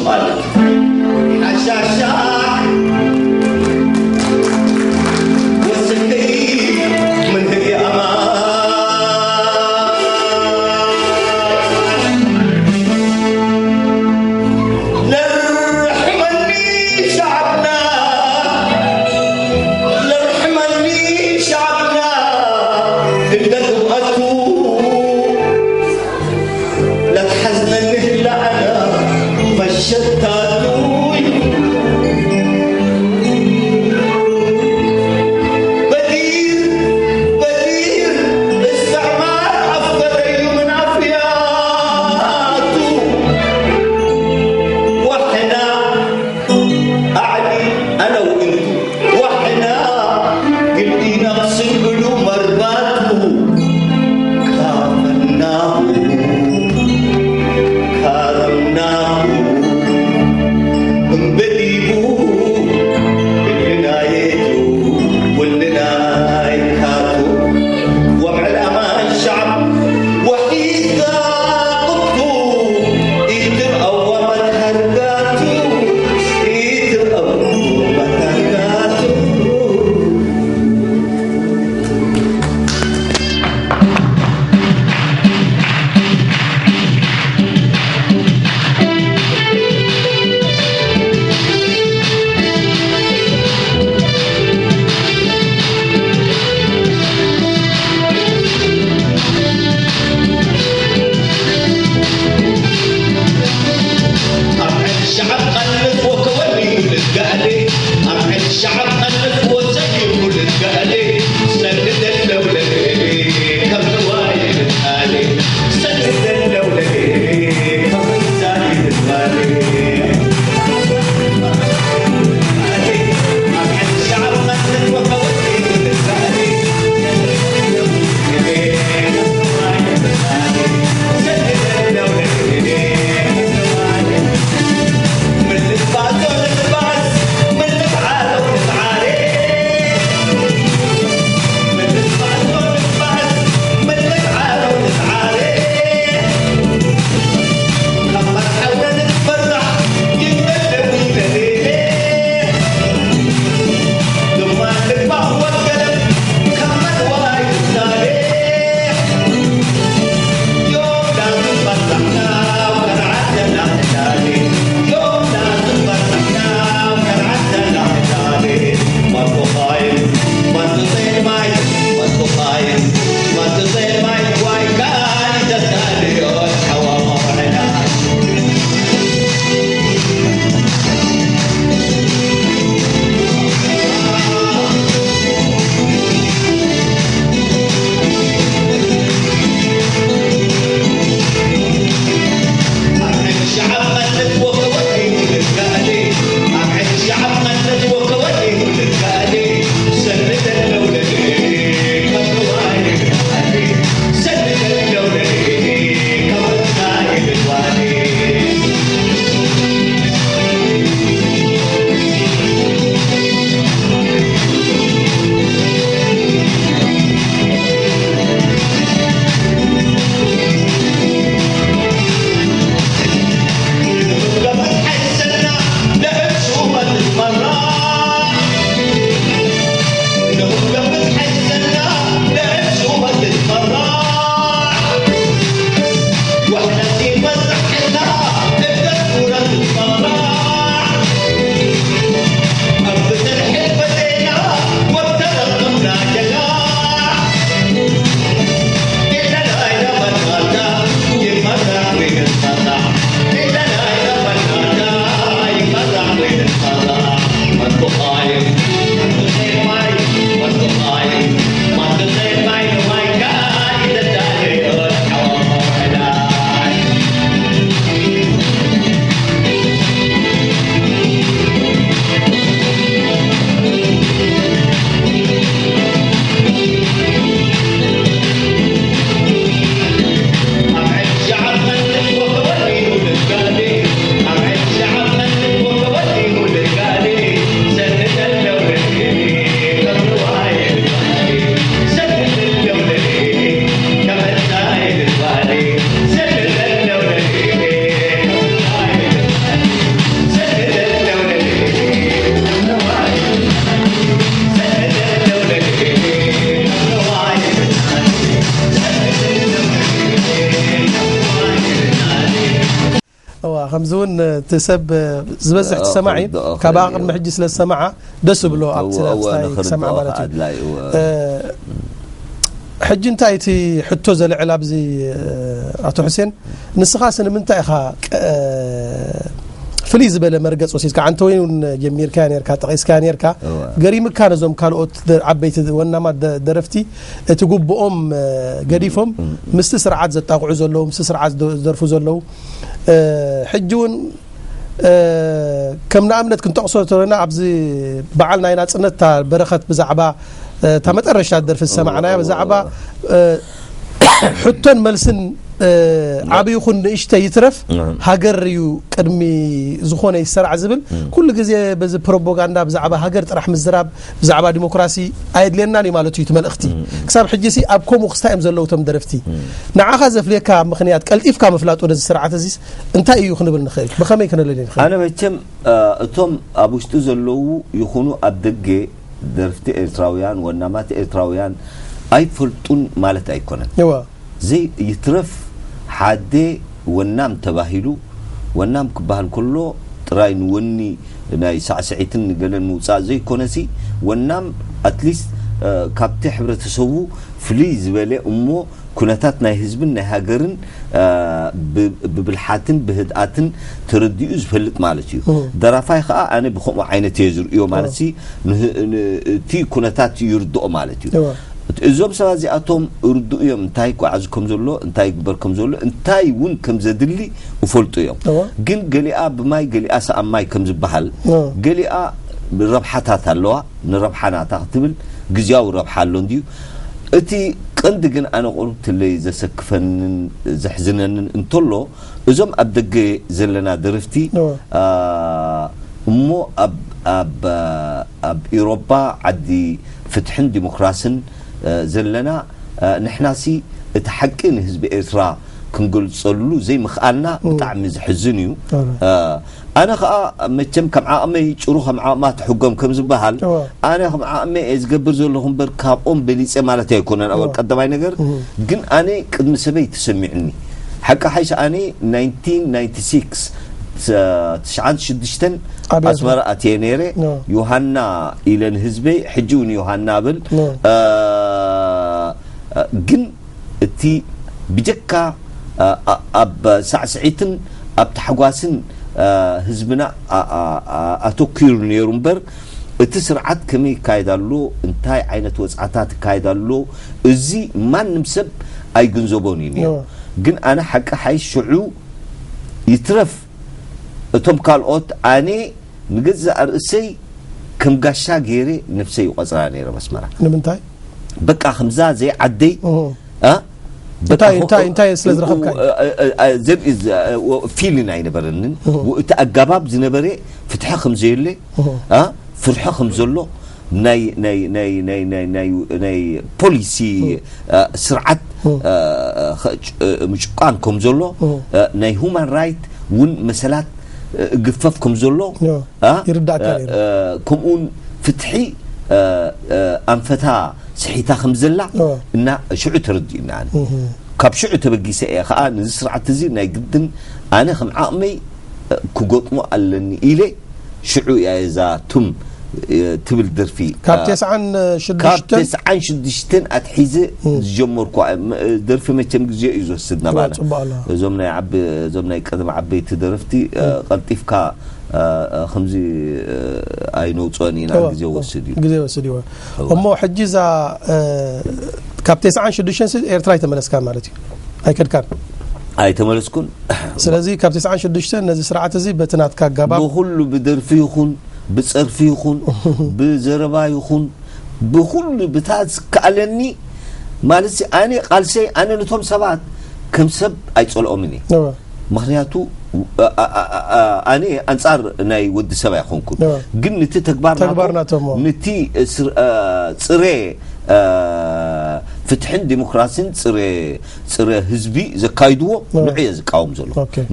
ማለት ሓሻሻ ወሰከይ ምን ህግ ኣማ ለርሕመኒ ሻዕብና ለርሕመኒ ሻዕብና እንደ ግብኣቱ ለትሓዝነኒ ህላዕና መሸታቱ እዩ። በዲር በዲር እስተዕማር ኣፍቀረዩ ምን ኣፍያቱ ዋሕና ኣዕሊ ኣነው እንቱ ዋሕና ግዲ ነቕስን ብሉ መርባቱ ካፈናሁ ካረምናሁ ከምዚ እውን እቲ ሰብ ዝበዝሕ እቲ ሰማዒ ካብኣ ቅድሚ ሕጂ ስለ ዝሰማዓ ደስ ብሎ ኣብቲ ክሰማዓ ማለት እዩ። ሕጂ እንታይ እቲ ሕቶ ዘልዕል ኣብዚ ኣቶ ሕሴን፣ ንስኻስ ንምንታይ ኢኻ ፍልይ ዝበለ መርገጽ ወሲድካ? ዓንተ ወይን እውን ጀሚርካ ኔርካ፣ ጠቒስካ ኔርካ። ገሪምካ ነዞም ካልኦት ዓበይቲ ወናማት ደረፍቲ እቲ ጉብኦም ገዲፎም ምስቲ ስርዓት ዘጣቕዑ ዘለዉ፣ ምስቲ ስርዓት ዝደርፉ ዘለዉ። ሕጂ እውን ከም ንኣብነት ክንጠቕሶ ተለና ኣብዚ በዓል ናይ ናጽነት እታ በረኸት ብዛዕባ እታ መጠረሻ ደርፊ ዝሰማዕናያ ብዛዕባ ሕቶን መልስን ዓብዪ ይኹን ንእሽተይ ይትረፍ ሃገር እዩ ቅድሚ ዝኾነ ይሰራዕ ዝብል ኩሉ ግዜ በዚ ፕሮፓጋንዳ ብዛዕባ ሃገር ጥራሕ ምዝራብ ብዛዕባ ዲሞክራሲ ኣየድልየናን እዩ ማለት እዩ እቲ መልእኽቲ። ክሳብ ሕጂ ሲ ኣብ ከምኡ ክስታይ እዮም ዘለዉ እቶም ደረፍቲ። ንዓኻ ዘፍልየካ ምኽንያት ቀልጢፍካ ምፍላጡ ነዚ ስርዓት እዚስ እንታይ እዩ ክንብል ንኽእል? ብኸመይ ክነለልዮ ንኽእል? ኣነ መቸም እቶም ኣብ ውሽጢ ዘለዉ ይኹኑ ኣብ ደገ ደርፍቲ ኤርትራውያን ወናማት ኤርትራውያን ኣይፈልጡን ማለት ኣይኮነን። እዋ ዘይትረፍ ሓደ ወናም ተባሂሉ ወናም ክበሃል ከሎ ጥራይ ንወኒ ናይ ሳዕስዒትን ንገለን ምውፃእ ዘይኮነሲ ወናም ኣትሊስት ካብቲ ሕብረተሰቡ ፍልይ ዝበለ እሞ ኩነታት ናይ ህዝብን ናይ ሃገርን ብብልሓትን ብህድኣትን ተረዲኡ ዝፈልጥ ማለት እዩ። ደራፋይ ከዓ ኣነ ብከምኡ ዓይነት እየ ዝርእዮ ማለት ሲ እቲ ኩነታት ይርድኦ ማለት እዩ። እዞም ሰባት እዚኣቶም ርድኡ እዮም እንታይ ይጓዓዝ ከም ዘሎ እንታይ ይግበር ከም ዘሎ እንታይ እውን ከም ዘድሊ ይፈልጡ እዮም። ግን ገሊኣ ብማይ ገሊኣ ሰኣብ ማይ ከም ዝበሃል ገሊኣ ረብሓታት ኣለዋ። ንረብሓ ናታ ክትብል ግዝያዊ ረብሓ ኣሎ እንድዩ። እቲ ቀንዲ ግን ኣነ ቁሩብትለይ ዘሰክፈንን ዘሕዝነንን እንተሎ እዞም ኣብ ደገ ዘለና ደረፍቲ እሞ ኣብ ኢሮባ ዓዲ ፍትሕን ዲሞክራስን ዘለና ንሕናሲ እቲ ሓቂ ንህዝቢ ኤርትራ ክንገልጸሉ ዘይምኽኣልና ብጣዕሚ ዘሕዝን እዩ። ኣነ ኸኣ መቸም ከም ዓቕመይ ጭሩ ከም ዓቕማ ትሕጎም ከም ዝበሃል ኣነ ከም ዓቕመይ እየ ዝገብር ዘለኹ እምበር ካብኦም በሊጸ ማለት ኣይኮነን። ኣወል ቀዳማይ ነገር ግን ኣነ ቅድሚ ሰበይ ተሰሚዑኒ ሓቂ ሓይሽ ኣነ ናይንቲን ናይንቲ ሲክስ ትሽዓን ሽዱሽተን ኣስመራ ኣትየ ነይረ። ዮሃና ኢለ ንህዝበይ ሕጂ እውን ዮሃና ብል ግን እቲ ብጀካ ኣብ ሳዕስዒትን ኣብ ታሕጓስን ህዝብና ኣተኪሩ ነይሩ እምበር እቲ ስርዓት ከመይ ይካየድ ኣሎ እንታይ ዓይነት ወፅዓታት ይካየድ ኣሎ እዚ ማንም ሰብ ኣይግንዘቦን እዩ ነይሩ። ግን ኣነ ሓቂ ሓይ ሽዑ ይትረፍ እቶም ካልኦት ኣነ ንገዛእ ርእሰይ ከም ጋሻ ገይረ ነብሰይ ይቆፅራ ነይረ መስመራ ንምንታይ በቃ ከምዛ ዘይዓደይ እንታይ እንታይ እንታይ ስለ ዝረኸብካ ዘርኢ ፊልን ኣይነበረንን። እቲ ኣጋባብ ዝነበረ ፍትሒ ከም ዘየለ ፍርሒ ከም ዘሎ ናይ ናይ ናይ ናይ ናይ ናይ ናይ ፖሊሲ ስርዓት ምጭቋን ከም ዘሎ ናይ ሁማን ራይት እውን መሰላት ግፈፍ ከም ዘሎ ይርዳእካ ከምኡውን ፍትሒ ኣንፈታ ስሒታ ከም ዘላ እና ሽዑ ተረዲኡና። ካብ ሽዑ ተበጊሰ እየ ከዓ ነዚ ስርዓት እዚ ናይ ግድን ኣነ ከም ዓቕመይ ክገጥሞ ኣለኒ ኢለ ሽዑ እያ እዛ ቱም ትብል ደርፊ ካብ ተስዓን ሽዱሽተን ካብ ተስዓን ሽዱሽተን ኣትሒዘ ዝጀመርኩ ደርፊ መቸም ግዜ እዩ ዝወስድ ናባና። እዞም ናይ ዓቢ እዞም ናይ ቀደም ዓበይቲ ደረፍቲ ቀልጢፍካ ከምዚ ኣይነውፅኦን ኢና። ግዜ ወስድ እዩ ግዜ ወስድ እዩ። እሞ ሕጂ እዛ ካብ ተስዓን ሽዱሽተን ኤርትራ ኣይተመለስካ ማለት እዩ ኣይከድካን? ኣይተመለስኩን። ስለዚ ካብ ተስዓን ሽዱሽተን ነዚ ስርዓት እዚ በቲ ናትካ ኣጋባብ ብኩሉ ብደርፊ ይኹን ብጸርፊ ይኹን ብዘረባ ይኹን ብኩሉ ብታ ዝከኣለኒ ማለት ኣነ ቃልሰይ ኣነ ነቶም ሰባት ከም ሰብ ኣይጸልኦምን እየ። ምክንያቱ ኣነ ኣንጻር ናይ ወዲ ሰብ ኣይኮንኩን፣ ግን ንቲ ተግባር ናቶም ንቲ ጽሬ ፍትሕን ዲሞክራሲን ጽረ ጽረ ህዝቢ ዘካይድዎ ንዑ እየ ዝቃወም ዘሎ።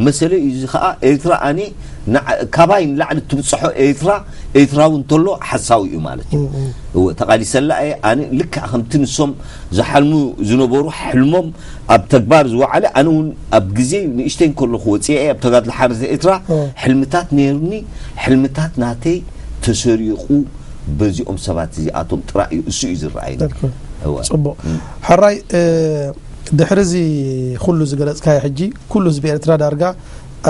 መሰለይ እዩ። እዚ ከዓ ኤርትራ ኣነ ካባይ ንላዕሊ ትብፅሖ ኤርትራ ኤርትራዊ እንተሎ ሓሳዊ እዩ ማለት እዩ። እወ ተቓሊሰላ እየ ኣነ ልክዕ ከምቲ ንሶም ዝሓልሙ ዝነበሩ ሕልሞም ኣብ ተግባር ዝወዓለ ኣነ እውን ኣብ ግዜ ንእሽተይ እንከለኹ ወፅአ እየ ኣብ ተጋድሎ ሓርነት ኤርትራ ሕልምታት ነይሩኒ። ሕልምታት ናተይ ተሰሪቑ በዚኦም ሰባት እዚኣቶም ጥራይ እዩ እሱ እዩ ዝረኣይኒ። ፅቡቕ። ሕራይ ድሕሪ እዚ ኩሉ ዝገለፅካዮ ሕጂ ኩሉ ህዝቢ ኤርትራ ዳርጋ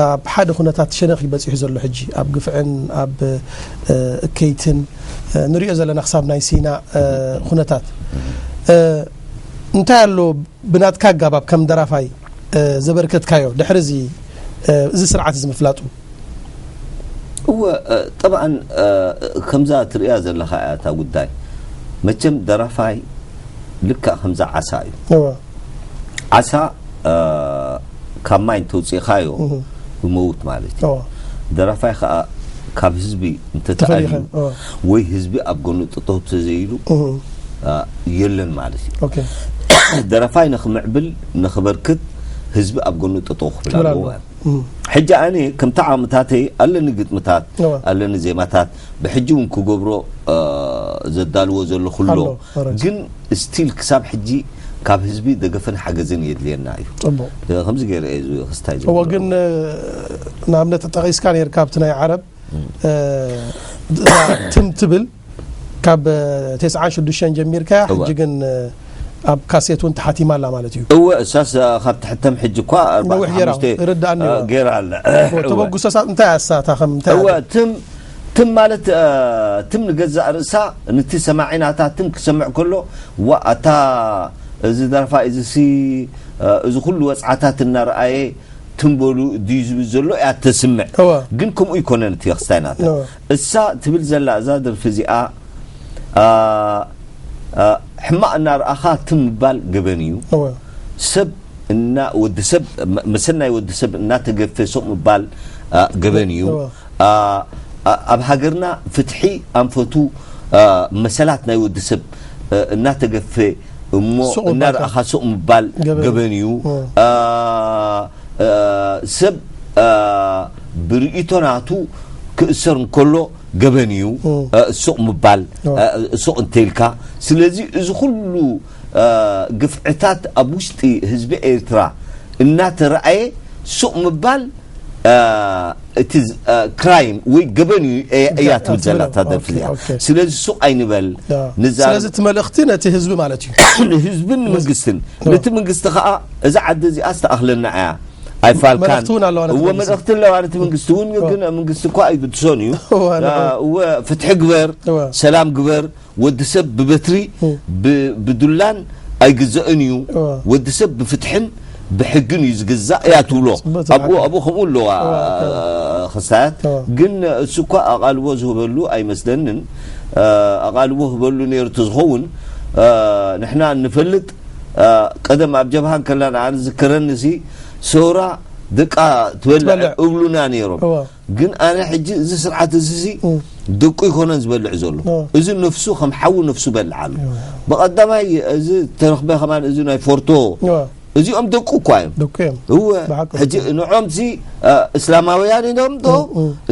ኣብ ሓደ ኩነታት ሸነኽ እዩ በፂሑ ዘሎ ሕጂ ኣብ ግፍዕን ኣብ እከይትን ንሪኦ ዘለና ክሳብ ናይ ሲና ኩነታት እንታይ ኣሎ ብናትካ ኣጋባብ ከም ደራፋይ ዘበርከትካዮ ድሕሪ እዚ እዚ ስርዓት እዚ ምፍላጡ? እወ ጠብዓን ከምዛ ትርእያ ዘለኻ እያ እታ ጉዳይ። መቸም ደራፋይ ልክዕ ከምዛ ዓሳ እዩ። ዓሳ ካብ ማይ እንተውፅእኻዮ ይመውት ማለት እዩ። ደራፋይ ከዓ ካብ ህዝቢ እንተተኣልዩ ወይ ህዝቢ ኣብ ጎኑ ጠጠው ተዘይሉ የለን ማለት እዩ። ደራፋይ ንክምዕብል ንክበርክት ህዝቢ ኣብ ጎኑ ጠጠው ክብል ኣለዎ። ሕጂ ኣነ ከምቲ ዓቕምታተይ ኣለኒ ግጥምታት ኣለኒ ዜማታት ብሕጂ እውን ክገብሮ ዘዳልዎ ዘለኹ ኣሎ። ግን ስቲል ክሳብ ሕጂ ካብ ህዝቢ ደገፈን ሓገዝን የድልየና እዩ። ከምዚ ገይረ እየ ክስታይ እዎ ግን ንኣብነት ጠቒስካ ነርካ ኣብቲ ናይ ዓረብ ትም ትብል ካብ ተስዓን ሽዱሽተን ጀሚርካያ ሕጂ ግን ኣብ ካሴት እውን ተሓቲማ ኣላ ማለት እዩ። እወ እሳስ ካብ ትሕተም ሕጂ እኳ ነዊሕ ገይራ ይርዳእኒ ገይራ ኣላ። ተበጉሶሳ እንታይ ኣሳታ ከም እንታይ እወ ትም ትም ማለት ትም ንገዛእ ርእሳ ንቲ ሰማዒ ናታ ትም ክሰምዕ ከሎ ዋ ኣታ እዚ ደርፋ እዚ ሲ እዚ ኩሉ ወፅዓታት እናረኣየ ትም በሉ ድዩ ዝብል ዘሎ እያ ተስምዕ። ግን ከምኡ ይኮነን እቲ ክስታይ ናታ እሳ ትብል ዘላ እዛ ደርፊ እዚኣ ሕማቕ እናረኣኻ ትም ምባል ገበን እዩ። ሰብ እና ወዲ ሰብ መሰናይ ወዲ ሰብ እናተገፈ ሱቕ ምባል ገበን እዩ። ኣብ ሃገርና ፍትሒ ኣንፈቱ መሰላት ናይ ወዲ ሰብ እናተገፈ እሞ እናረኣኻ ሱቕ ምባል ገበን እዩ። ሰብ ብርእይቶ ናቱ ክእሰር እንከሎ ገበን እዩ ሱቕ ምባል ሱቕ እንተይልካ። ስለዚ እዚ ኩሉ ግፍዕታት ኣብ ውሽጢ ህዝቢ ኤርትራ እናተረኣየ ሱቕ ምባል እቲ ክራይም ወይ ገበን እዩ እያ ትብል ዘላ እታ ደርፊ እዚኣ። ስለዚ ሱቕ ኣይንበል ንዛረብ። ስለዚ እቲ መልእኽቲ ነቲ ህዝቢ ማለት እዩ። ንህዝብን ንመንግስትን ነቲ መንግስቲ ከዓ እዛ ዓዲ እዚኣ ዝተኣኽለና እያ ኣይፋልካን። እወ መልእኽቲ ኣለዋ ነቲ መንግስቲ እውን ግን መንግስቲ እኳ ኣይግድሶን እዩ። እወ ፍትሒ ግበር፣ ሰላም ግበር፣ ወዲ ሰብ ብበትሪ ብዱላን ኣይግዘእን እዩ። ወዲ ሰብ ብፍትሕን ብሕግን እዩ ዝግዛእ እያ ትብሎ። ኣብኡ ኣብኡ ከምኡ ኣለዋ ክስታያት። ግን እሱ እኳ ኣቓልቦ ዝህበሉ ኣይመስለንን። ኣቓልቦ ህበሉ ነይሩ ተዝኸውን ንሕና እንፈልጥ ቀደም ኣብ ጀብሃ እንከላ ንኣነ ዝዝከረኒ ሲ ሰውራ ደቃ ትበልዕ እብሉና ነይሮም። ግን ኣነ ሕጂ እዚ ስርዓት እዚ ሲ ደቁ ይኮነን ዝበልዕ ዘሎ። እዚ ነፍሱ ከም ሓዊ ነፍሱ በልዕ ኣሎ። ብቐዳማይ እዚ ተረኽበ ከማን እዚ ናይ ፎርቶ እዚኦም ደቁ እኳ እዮም። ደቁ እዮም። እወ ብሓቂ ሕጂ ደቁ እዮም። ንዖም ሲ እስላማውያን እዮም ዶ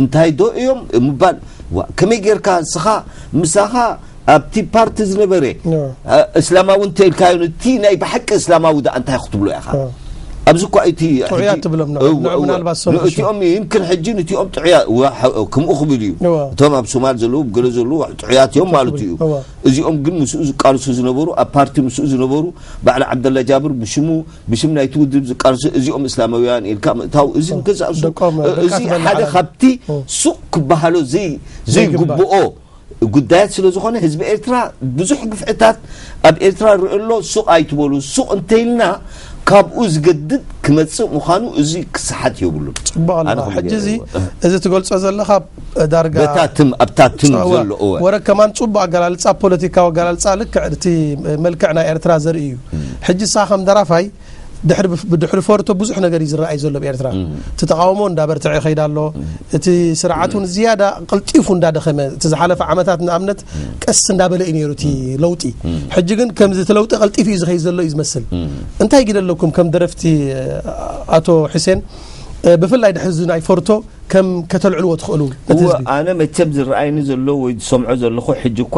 እንታይ ዶ እዮም ምባል ዋ፣ ከመይ ጌርካ ንስኻ ምሳኻ ኣብቲ ፓርቲ ዝነበረ እ፣ እስላማዊ እንተ ኢልካዮ፣ እቲ ናይ ብሓቂ እስላማዊ ደኣ እንታይ ክትብሎ ኢኻ? እ። ኣብዚ እኳ እቲ ጥዑያት ሕጂ፣ ትብሎም ነበሩ። እው፣ ንዑ እው፣ ምናልባት ዝሰምዑ ንእቲኦም ይምክን ሕጂ ንእቲኦም ጥዑያ-፣ ዋ፣ ሐ-፣ ከምኡ ክብል እዩ። እዋ። እቶም ኣብ ሶማል ዘለዉ፣ ገለ ዘለዉ ጥዑያት እዮም ማለት እዩ። እዋ። እዚኦም ግን ምስኡ ዝቃልሱ ዝነበሩ፣ ኣብ ፓርቲ ምስኡ ዝነበሩ፣ በዓል ዓብደላ ጃብር ብሽሙ፣ ብሽም ናይቲ ውድብ ዝቃልሱ፣ እዚኦም እስላማውያን ኢልካ ምእታው፣ እዚ ንገዛእ ሱ-፣ ደቆም፣ እ፣ ደቃ እዚ ትበልዕ ሓደ ዓለም። ካብቲ እ። ሱቕ ክበሃሎ ዘይ-፣ ዘይግባእ። ዘይግብኦ ጉዳያት ስለ ዝኾነ፣ ህዝቢ ኤርትራ ብዙሕ ግፍዕታት ኣብ ኤርትራ ይርኢ ኣሎ። ሱቕ ኣይትበሉ። ሱቕ እንተኢልና፣ ካብኡ ዝገድድ ክመጽእ ምዃኑ እዚ ክሰሓት የብሉን። ጽቡቕ ኣለኻ። ኣነ ከምኡ ሕጂ ገይረ እዚ፣ እየ። እዚ ትገልጾ ዘለኻ ዳርጋ በታ ትም፣ ኣብታ ትም ጽ-፣ እወ፣ ዘሎ፣ እወ። ወረ ከማን ጽቡቕ ኣገላልጻ፣ ፖለቲካዊ ኣገላልጻ፣ ልክዕ እቲ መልክዕ ናይ ኤርትራ ዘርኢ እዩ። እም። ሕጂ ንስኻ ከም ደራፋይ፣ ድሕሪ ብድሕሪ ፎርቶ ብዙሕ ነገር እዩ ዝረኣይ ዘሎ ኣብ ኤርትራ። እቲ ተቓውሞ እንዳበርትዐ ይኸይድ ኣሎ። እቲ ስርዓት እውን ዝያዳ ቀልጢፉ እንዳደኸመ፣ እቲ ዝሓለፈ ዓመታት ንኣብነት ቀስ እንዳበለ እዩ ነይሩ እቲ ለውጢ። ሕጂ ግን ከምዚ እቲ ለውጢ ቀልጢፉ እዩ ዝኸይድ ዘሎ እዩ ዝመስል። እንታይ ግደ ኣለኩም ከም ደረፍቲ፣ ኣቶ ሕሴን፣ ብፍላይ ድሕሪ እዚ ናይ ፎርቶ ከም ከተልዕልዎ ትኽእሉ ነቲ ህዝቢ? ኣነ መቸም ዝረኣይኒ ዘሎ ወይ ዝሰምዖ ዘለኹ ሕጂ እኳ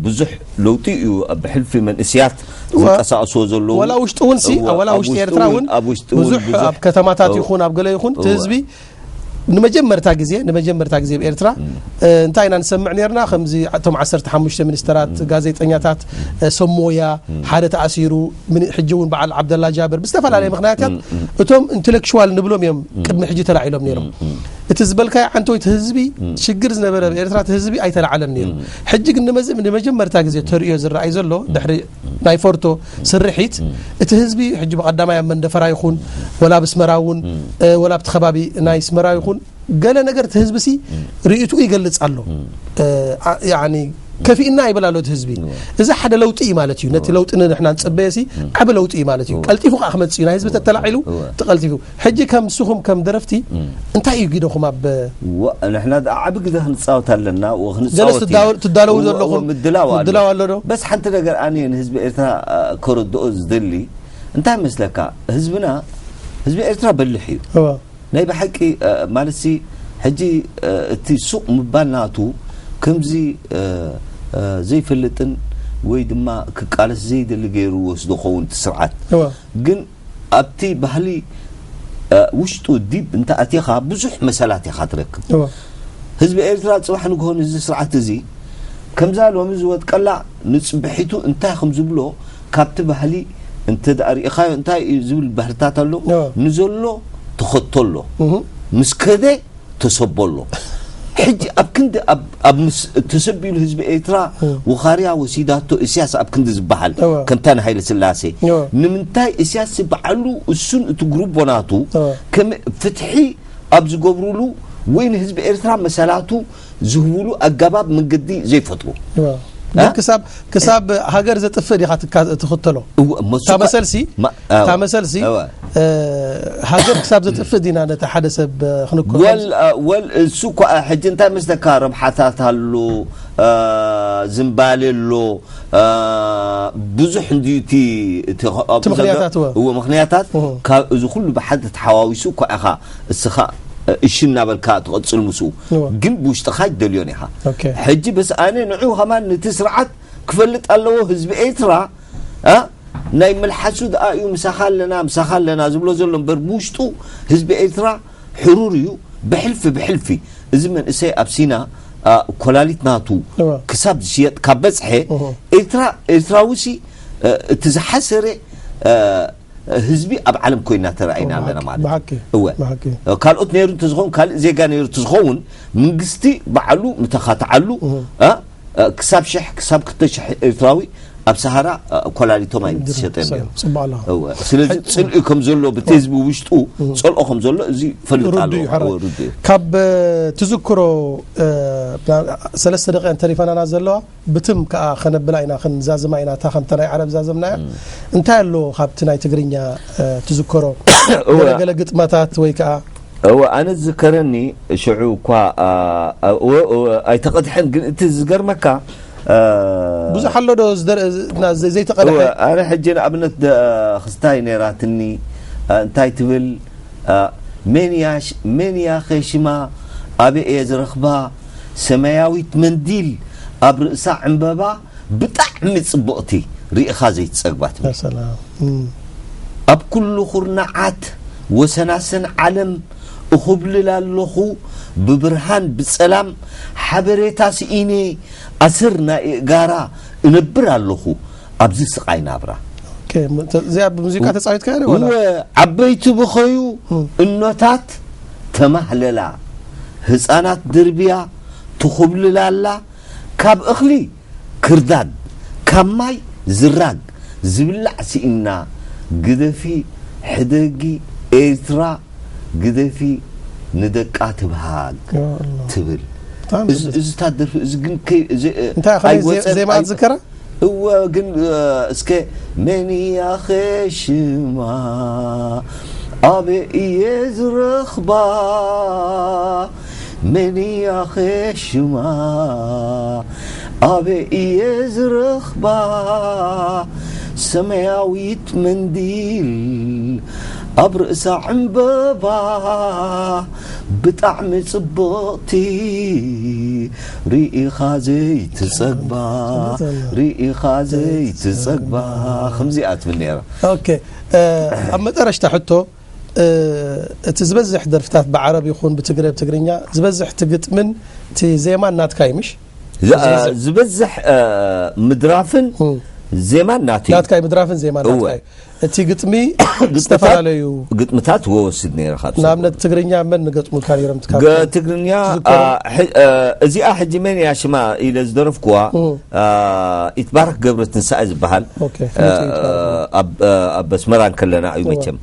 ብዙሕ ለውጢ እዩ ኣብ ብሕልፊ መንእስያት ዝንቀሳቀስዎ ዘለዉ። ወላ ውሽጢ እውን ሲ፣ እወ፣ ወላ ኣብ ውሽጢ ውሽጢ ኤርትራ እውን እውን፣ ኣብ ውሽጢ እውን ብዙሕ ብዙሕ፣ ኣብ ከተማታት እወ፣ ይኹን ኣብ ገለ ይኹን እቲ እወ። ህዝቢ ንመጀመርታ ግዜ፣ ንመጀመርታ ግዜ ኣብ ኤርትራ፣ እ፣ እንታይ ኢና ንሰምዕ ነርና? ከምዚ እቶም ዓሰርተ ሓሙሽተ ሚኒስተራት፣ ጋዜጠኛታት፣ እ፣ ሰብ ሞያ፣ ሓደ ተኣሲሩ፣ ምን-፣ ሕጂ እውን በዓል ዓብደላ ጃብር ብዝተፈላለየ ምኽንያታት እቶም ኢንተሌክቹዋል ንብሎም እዮም ቅድሚ ሕጂ ተላዒሎም ነይሮም። እቲ ዝበልካዮ ዓንተወይ እቲ ህዝቢ ሽግር ዝነበረ ኣብ ኤርትራ እቲ ህዝቢ ኣይተላዓለን ነይሩ። ሕጂ ግን ንመዝ-፣ ንመጀመርታ ግዜ ተርእዮ ዝረኣይ ዘሎ ድሕሪ ናይ ፎርቶ ስርሒት እቲ ህዝቢ ሕጂ ብቐዳማይ ኣብ መንደፈራ ይኹን ወላ ኣብ ኣስመራ እውን፣ እ፣ ወላ ኣብቲ ከባቢ ናይ ኣስመራ ይኹን ገለ ነገር እቲ ህዝቢ ሲ ርእይትኡ ይገልጽ ኣሎ። እ፣ ኣ-፣ ያኒ ከፊእና ይብል ኣሎ እቲ ህዝቢ። እዚ ሓደ ለውጢ እዩ ማለት እዩ። ነቲ ለውጢ ንሕና ንጽበዮ ሲ ዓቢ ለውጢ እዩ ማለት እዩ። ቀልጢፉ ከኣ ክመጽእ እዩ። ናይ ህዝቢ ተተላዒሉ እወ። ተቐልጢፉ። ሕጂ ከም ንስኹም ከም ደረፍቲ እንታይ እዩ ግደኹም ኣብ ወ-፣ ንሕና ደኣ ዓቢ ግደ ክንጻወት ኣለና፣ ወ-፣ ገለስ ክንጻወት ኢና። ትዳወ-፣ ትዳለዉ እወ፣ ዘለኹም እወ፣ ምድላው ኣሎ። ምድላው ኣሎ ዶ? በስ ሓንቲ ነገር ኣነ ንህዝቢ ኤርትራ፣ እ፣ ከረድኦ ዝደሊ እንታይ መስለካ? ህዝብና፣ ህዝቢ ኤርትራ በሊሕ እዩ። እወ። ናይ ብሓቂ፣ እ፣ ማለትሲ፣ ሕጂ፣ እ፣ እቲ ሱቕ ምባል ናቱ ከምዚ፣ እ፣ እ፣ ዘይፈልጥን ወይ ድማ ክቃለስ ዘይደሊ ገይሩ ወስዶ ኸውን እቲ ስርዓት። እወ። ግን ኣብቲ ባህሊ፣ እ፣ ውሽጡ ዲብ እንተ ኣቲኻ ብዙሕ መሰላት ኢኻ ትረክብ። እወ። ህዝቢ ኤርትራ ጽባሕ ንግሆ ንዚ ስርዓት እዚ ከምዛ ሎሚ ዝወድቀላ ንጽብሒቱ እንታይ ከም ዝብሎ ካብቲ ባህሊ እንተ ደኣ ርኢኻዮ እንታይ እዩ ዝብል ባህልታት ኣሎ። እወ። ንዘሎ ተኸተሎ። እህ። ምስ ከደ ተሰበሎ። ሕጂ ኣብ ክንዲ ኣብ፣ ኣብ ምስ-፣ ተሰቢሉ ህዝቢ ኤርትራ እወ። ውኻርያ ወሲዳቶ እስያስ ኣብ ክንዲ ዝበሃል እወ። ከምታ ንሃይለ ስላሴ። እወ። ንምንታይ እስያስ ባዕሉ እሱን እቲ ግሩቦ ናቱ እወ። ከም ፍትሒ ኣብ ዝገብሩሉ ወይ ንህዝቢ ኤርትራ መሰላቱ ዝህቡሉ ኣገባብ መንገዲ ዘይፈጥሩ? እወ። እ? ግን ክሳብ፣ ክሳብ ሃገር ዘጥፍእ ዲኻ ትካ-፣ ትኽተሎ? እወ፣ እሞ እሱ እታ እኳ መሰልሲ፣ ማ-፣ እወ። እታ መሰልሲ፣ እወ። እ፣ ሃገር ክሳብ ዘጥፍእ ዲና ነቲ ሓደ ሰብ፣ እ፣ ክንከ-፣ ወል፣ እ፣ ወል እሱ እኳ ሕጂ እንታይ መስለካ ረብሓታት ኣሎ፣ እ፣ ዝምባሌ ኣሎ፣ እ፣ ብዙሕ እንድዩ እቲ፣ እቲ ኸ-፣ ኣብኡ እቲ ምኽንያታት ዘሎ እወ። እወ፣ ምኽንያታት እወ። ካብ እዚ ኩሉ ብሓደ ተሓዋዊሱ እኳ ኢኻ እስኻ፣ እ፣ እሺ እናበልካ ትቐጽል ምስኡ። እወ። ግን ብውሽጥኻ ኣይትደልዮን ኢኻ። ኦኬ። ሕጂ በስ ኣነ ንዑ ኸማን ነቲ ስርዓት ክፈልጥ ኣለዎ ህዝቢ ኤርትራ፣ እ፣ ናይ መልሓሱ ደኣ እዩ ምሳኻ ኣለና፣ ምሳኻ ኣለና ዝብሎ ዘሎ እምበር ብውሽጡ ህዝቢ ኤርትራ ሕሩር እዩ። ብሕልፊ፣ ብሕልፊ እዚ መንእሰይ ኣብ ሲና፣ እ፣ ኮላሊት ናቱ እወ። ክሳብ ዝሽየጥ ካብ በጽሐ እወ። ኤርትራ፣ ኤርትራዊ ሲ፣ እ፣ እቲ ዝሓሰረ፣ እ፣ ህዝቢ ኣብ ዓለም ኮይና ተራኢና ኣለና ብሓቂ፣ ማለት እዩ። ብሓቂ፣ እወ። ብሓቂ። ካልኦት ነይሩ እንተዝኸውን፣ ካልእ ዜጋ ነይሩ እንተዝኸውን፣ መንግስቲ ባዕሉ ምተኻትዓሉ፣ እህ። እ፣ እ፣ ክሳብ ሽሕ፣ ክሳብ ክልተ ሽሕ ኤርትራዊ ኣብ ሰሃራ፣ እ፣ ኮላሊቶም ኣይምትሸጠ ነይሩ። ጽቡቕ ኣለኻ። እወ። ስለዚ ሕጂ ጽልኢ ከም ዘሎ፣ በቲ ህዝቢ ውሽጡ እህ። ጸልኦ ከም ዘሎ፣ እዚ ፈልጥ ርዱእ ኣለዎ። እዩ፣ ሕራይ። እወ፣ ርዱእ እዩ። ካብ፣ እ፣ ትዝክሮ፣ እ፣ ሰለስተ ደቂቐን ተሪፋናና ዘለዋ፣ ብትም ከኣ ከነብላ ኢና፣ ክንዛዝማ ኢና፣ እታ ከምታ ናይ ዓረብ ዛዘምናያ። እም። እንታይ ኣሎ ካብቲ ናይ ትግርኛ፣ እ፣ ትዝከሮ? እወ። ገለ፣ ገለ ግጥመታት ወይ ከኣ? እወ፣ ኣነ ዝዝከረኒ ሽዑ እኳ፣ ኣ፣ ኣ፣ እወ፣ እወ፣ ኣይተቐድሐን፣ ግን እቲ ዝገርመካ፣ እ፣ ብዙሕ ኣሎ ዶ ዝደር-፣ ና-፣ ዘ-፣ ዘይተቐድሐ? እወ፣ ኣነ ሕጂ ንኣብነት ደ-፣ ክስታይ ነይራትኒ፣ እ፣ እንታይ ትብል? እ፣ መን እያ ሽ-፣ መን እያ ኸ ሽማ? ኣበይ እየ ዝረኽባ? ሰማያዊት መንዲል ኣብ ርእሳ ዕምበባ ብጣዕሚ ጽብቕቲ ርኢኻ ዘይትጸግባ ትብል። ያ ሰላም። እም። ኣብ ኩሉ ኩርናዓት ወሰናስን ዓለም እኹብልል ኣለኹ ብብርሃን ብጸላም ሓበሬታ ስኢነ ኣስር ናይ እእጋራ እነብር ኣለኹ ኣብዚ ስቓይ ናብራ። ኦኬ፣ ም-፣ ተ-፣ እዚኣ ብሙዚቃ ተጻዊትካያ ዶ ወላ? እወ፣ ዓበይቲ ብኸዩ እም። እኖታት ተማህለላ፣ ህጻናት ድርብያ ትኹብልል ኣላ፣ ካብ እኽሊ ክርዳድ፣ ካብ ማይ ዝራግ ዝብላዕ ስኢና፣ ግደፊ ሕደጊ ኤርትራ፣ ግደፊ ንደቃ ትብሃግ ያ ኣላ። ትብል። ብጣዕሚ እዚ፣ ጽቡቅ። እዚ እታ ደርፊ እዚ ግን ከይ-፣ እዚ፣ እ፣ እንታይ ከመይ ዘ-፣ ኣይወጸን፣ ዜማ ኣይ-፣ ዝከራ? እወ ግን እስከ መን እያ ኸ ሽማ ኣበይ እየ ዝረኽባ? መን እያ ኸ ሽማ ኣበይ እየ ዝረኽባ? ሰማያዊት መንዲል ኣብ ርእሳ ዕምበባ ብጣዕሚ ጽብቕቲ ርኢኻ ዘይትጸግባ ርኢኻ ዘይትጸግባ ከምዚኣ ትብል ነይራ። ኦኬ፣ ኣብ መጠረሽታ ሕቶ፣ እቲ ዝበዝሕ ደርፍታት ብዓረብ ይኹን ብትግረ ብትግርኛ ዝበዝሕ እቲ ግጥምን እቲ ዜማን ናትካ እዩ ምሽ? ዝበዝሕ ምድራፍን ዜማን ናትዩ። ናትካ እዩ ምድራፍን ዜማን ናትካ እዩ። እቲ ግጥሚ ዝተፈላለዩ ግጥምታት ወወስድ ነይረ ካብ ንኣብነት ትግርኛ መን ንገጥሙልካ ነይሮም? ትግርኛ እዚኣ ሕጂ መን እያ ሽማ ኢለ ዝደረፍኩዋ ኢትባረክ ገብረ ትንሳኤ ዝበሃል ኣብ ኣስመራ እንከለና እዩ መቸም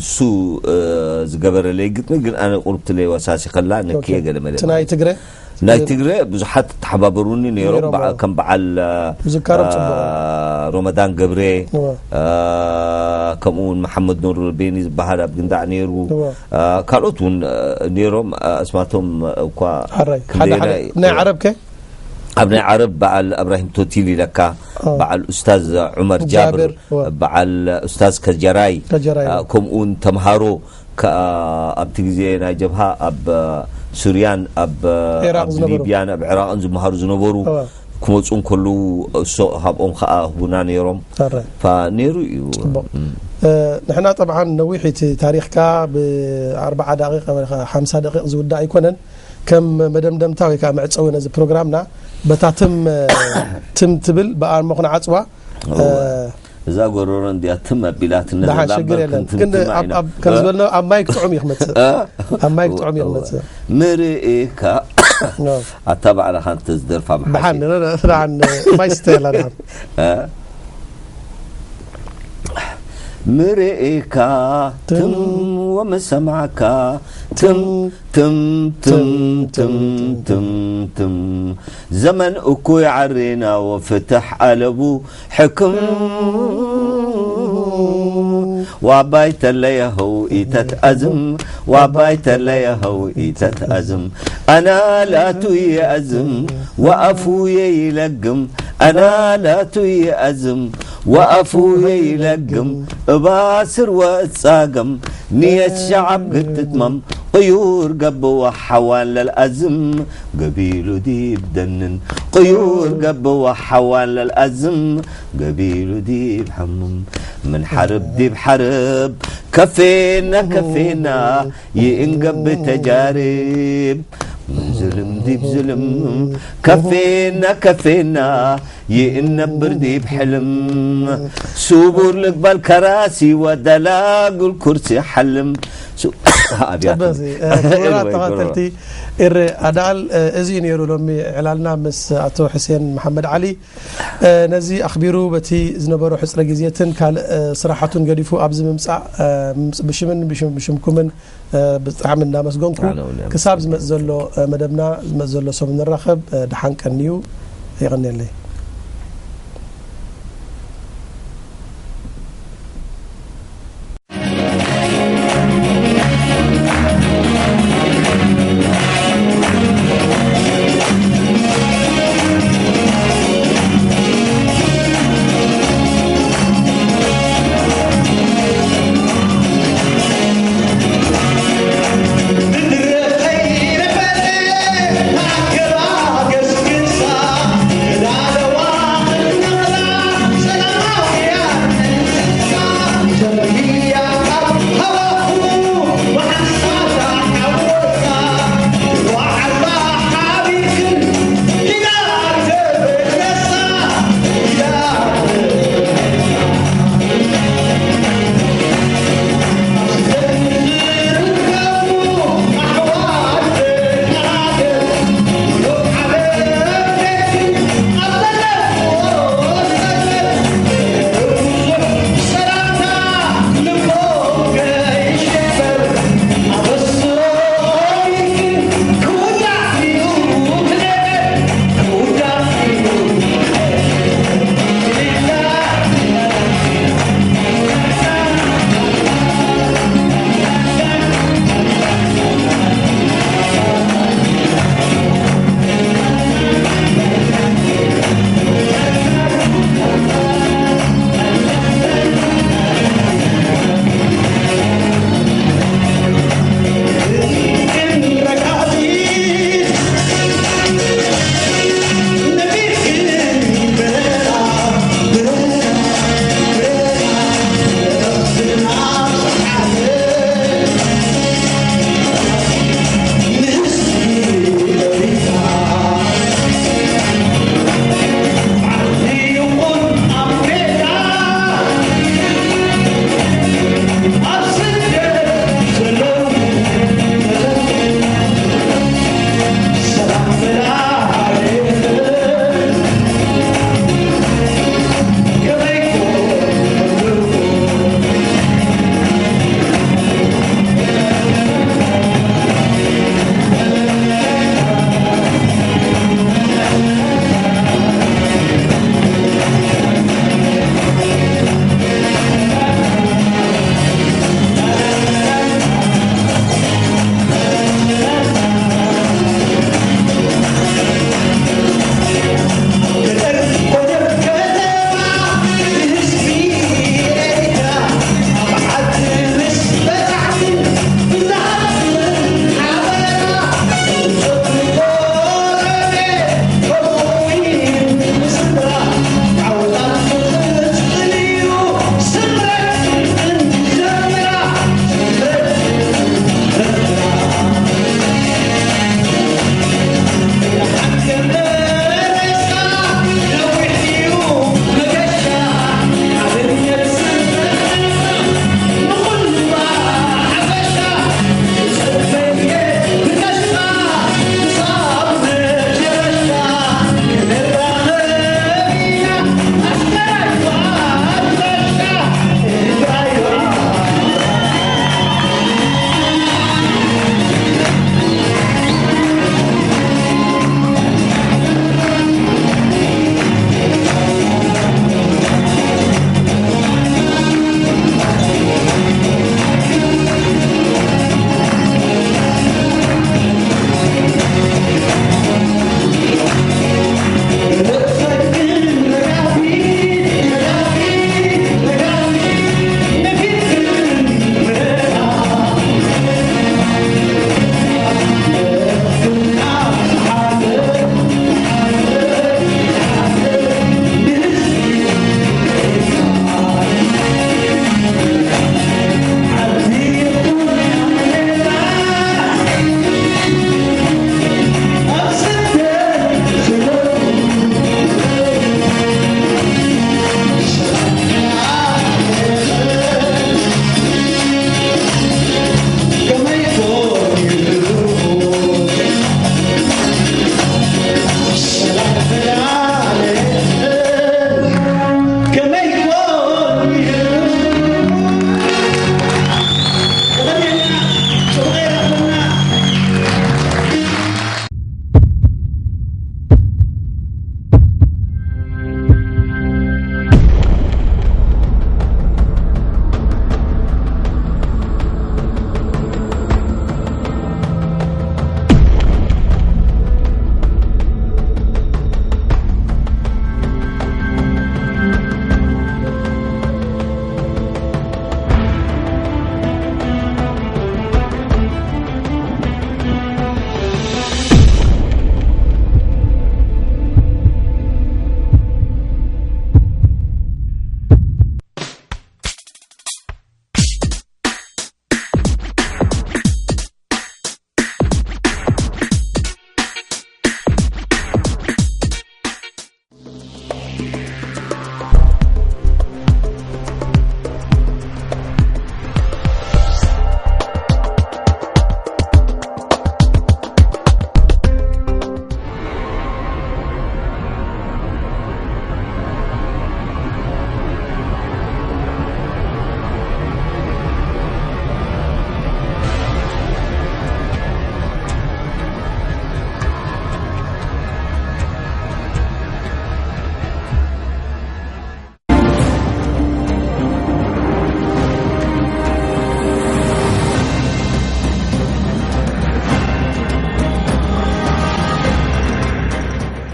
እሱ ዝገበረለይ ግጥሚ ግን ኣነ ቁርብትለይ ወሳሲ ከላ ነክየ ገለ መለ ናይ ትግረ ናይ ትግረ ብዙሓት ተሓባበሩኒ ነይሮም። ከም በዓል ሮመዳን ገብሬ፣ ከምኡ እውን መሓመድ ኑር ቤኒ ዝበሃል ኣብ ግንዳዕ ነይሩ። ካልኦት እውን ነይሮም። ኣስማቶም እኳ ናይ ዓረብ ከ ኣብ ናይ ዓረብ በዓል ኣብራሂም ቶቲል ኢለካ፣ በዓል ኡስታዝ ዑመር ጃብር፣ በዓል ኡስታዝ ከጀራይ፣ ከምኡ እውን ተምሃሮ ኣብቲ ግዜ ናይ ጀብሃ ኣብ ሱርያን ኣብ ሊብያን ኣብ ዕራቕን ዝመሃሩ ዝነበሩ ክመፁ እንከለዉ እሶ ሃብኦም ከዓ ህቡና ነይሮም። ነይሩ እዩ። ንሕና ጠብዓን ነዊሕ እቲ ታሪኽካ ብኣርባዓ ደቂቕ ሓምሳ ደቂቕ ዝውዳእ ኣይኮነን። ከም መደምደምታ ወይ ከዓ መዕፀዊ ነዚ ፕሮግራምና በታ ትም ትም ትብል ብኣርሞ ክንዓፅዋ። እዛ ጎረሮ እንዲያ ትም ኣቢላትና ደሓን ዘላ ሽግር እምበር የለን። ክንትምትም ግን ኣብ- ኣይነ- ኣብ- ከም ዝበልና ኣብ ማይ ክጥዑም እዩ ክመፅእ። ኣብ ማይ ክጥዑም እዩ ክመፅእ። ምርእካ ኖ። ኣታ ባዕልኻ እንተዝደርፋ ደሓን መሓሲ ነ- ነ- ደሓን ማይ ስተየላ ደሓን። ምርእካ ትም ወመሰማዕካ ትም ትም ትም ትም ትም ትም ዘመን እኩይ ዓሪና ወፍትሕ ኣለቡ ሕክም ዋባይ ተለየኸው ኢተትኣዝም ዋባይ ተለየኸው ኢተትኣዝም ኣና ላቱ ይኣዝም ወኣፉ የይለግም ኣና ላቱ ይኣዝም ወኣፉ የይለግም እባ ስርወ እጻገም ንየት ሸዓብ ግትትመም ቅዩር ገብዋ ሓዋን ለልኣዝም ገቢሉ ዲብ ደንን ቅዩር ገብዋ ሓዋን ለልኣዝም ገቢሉ ዲብ ሓምም ምን ሓርብ ዲብ ሓርብ ከፌና ከፌና ይእንገብ ተጃርብ ምን ዝልም ዲብ ዝልም ከፌና ከፌና ይእነብር ዲብ ሕልም ስቡር ልግባል ከራሲ ወደላጉል ኩርሲ ሓልም ሱ- ኣብያት ጽቡቅ፣ እ፣ ክቡራት ኤርወይ፣ ተኸታተልቲ ኤረ ኣዳል፣ እ፣ እዚ እዩ ነይሩ ሎሚ ዕላልና ምስ ኣቶ ሕሴን መሓመድ ዓሊ። እ፣ ነዚ ኣኽቢሩ በቲ ዝነበሮ ሕጽረ ግዜትን ካልእ፣ እ፣ ስራሓቱን ገዲፉ ኣብዚ ምምጻእ፣ እ፣ ምምጽ-፣ ብሽምን ብሽም-፣ ብሽምኩምን፣ እ፣ ብጣዕሚ እናመስገንኩ ኣነ እውን ክሳብ ዝመጽእ ዘሎ፣ እ፣ መደብና ዝመጽእ ዘሎ ሰብ ንራኸብ፣ እ፣ ደሓን ቀንዩ። የቐንየለይ።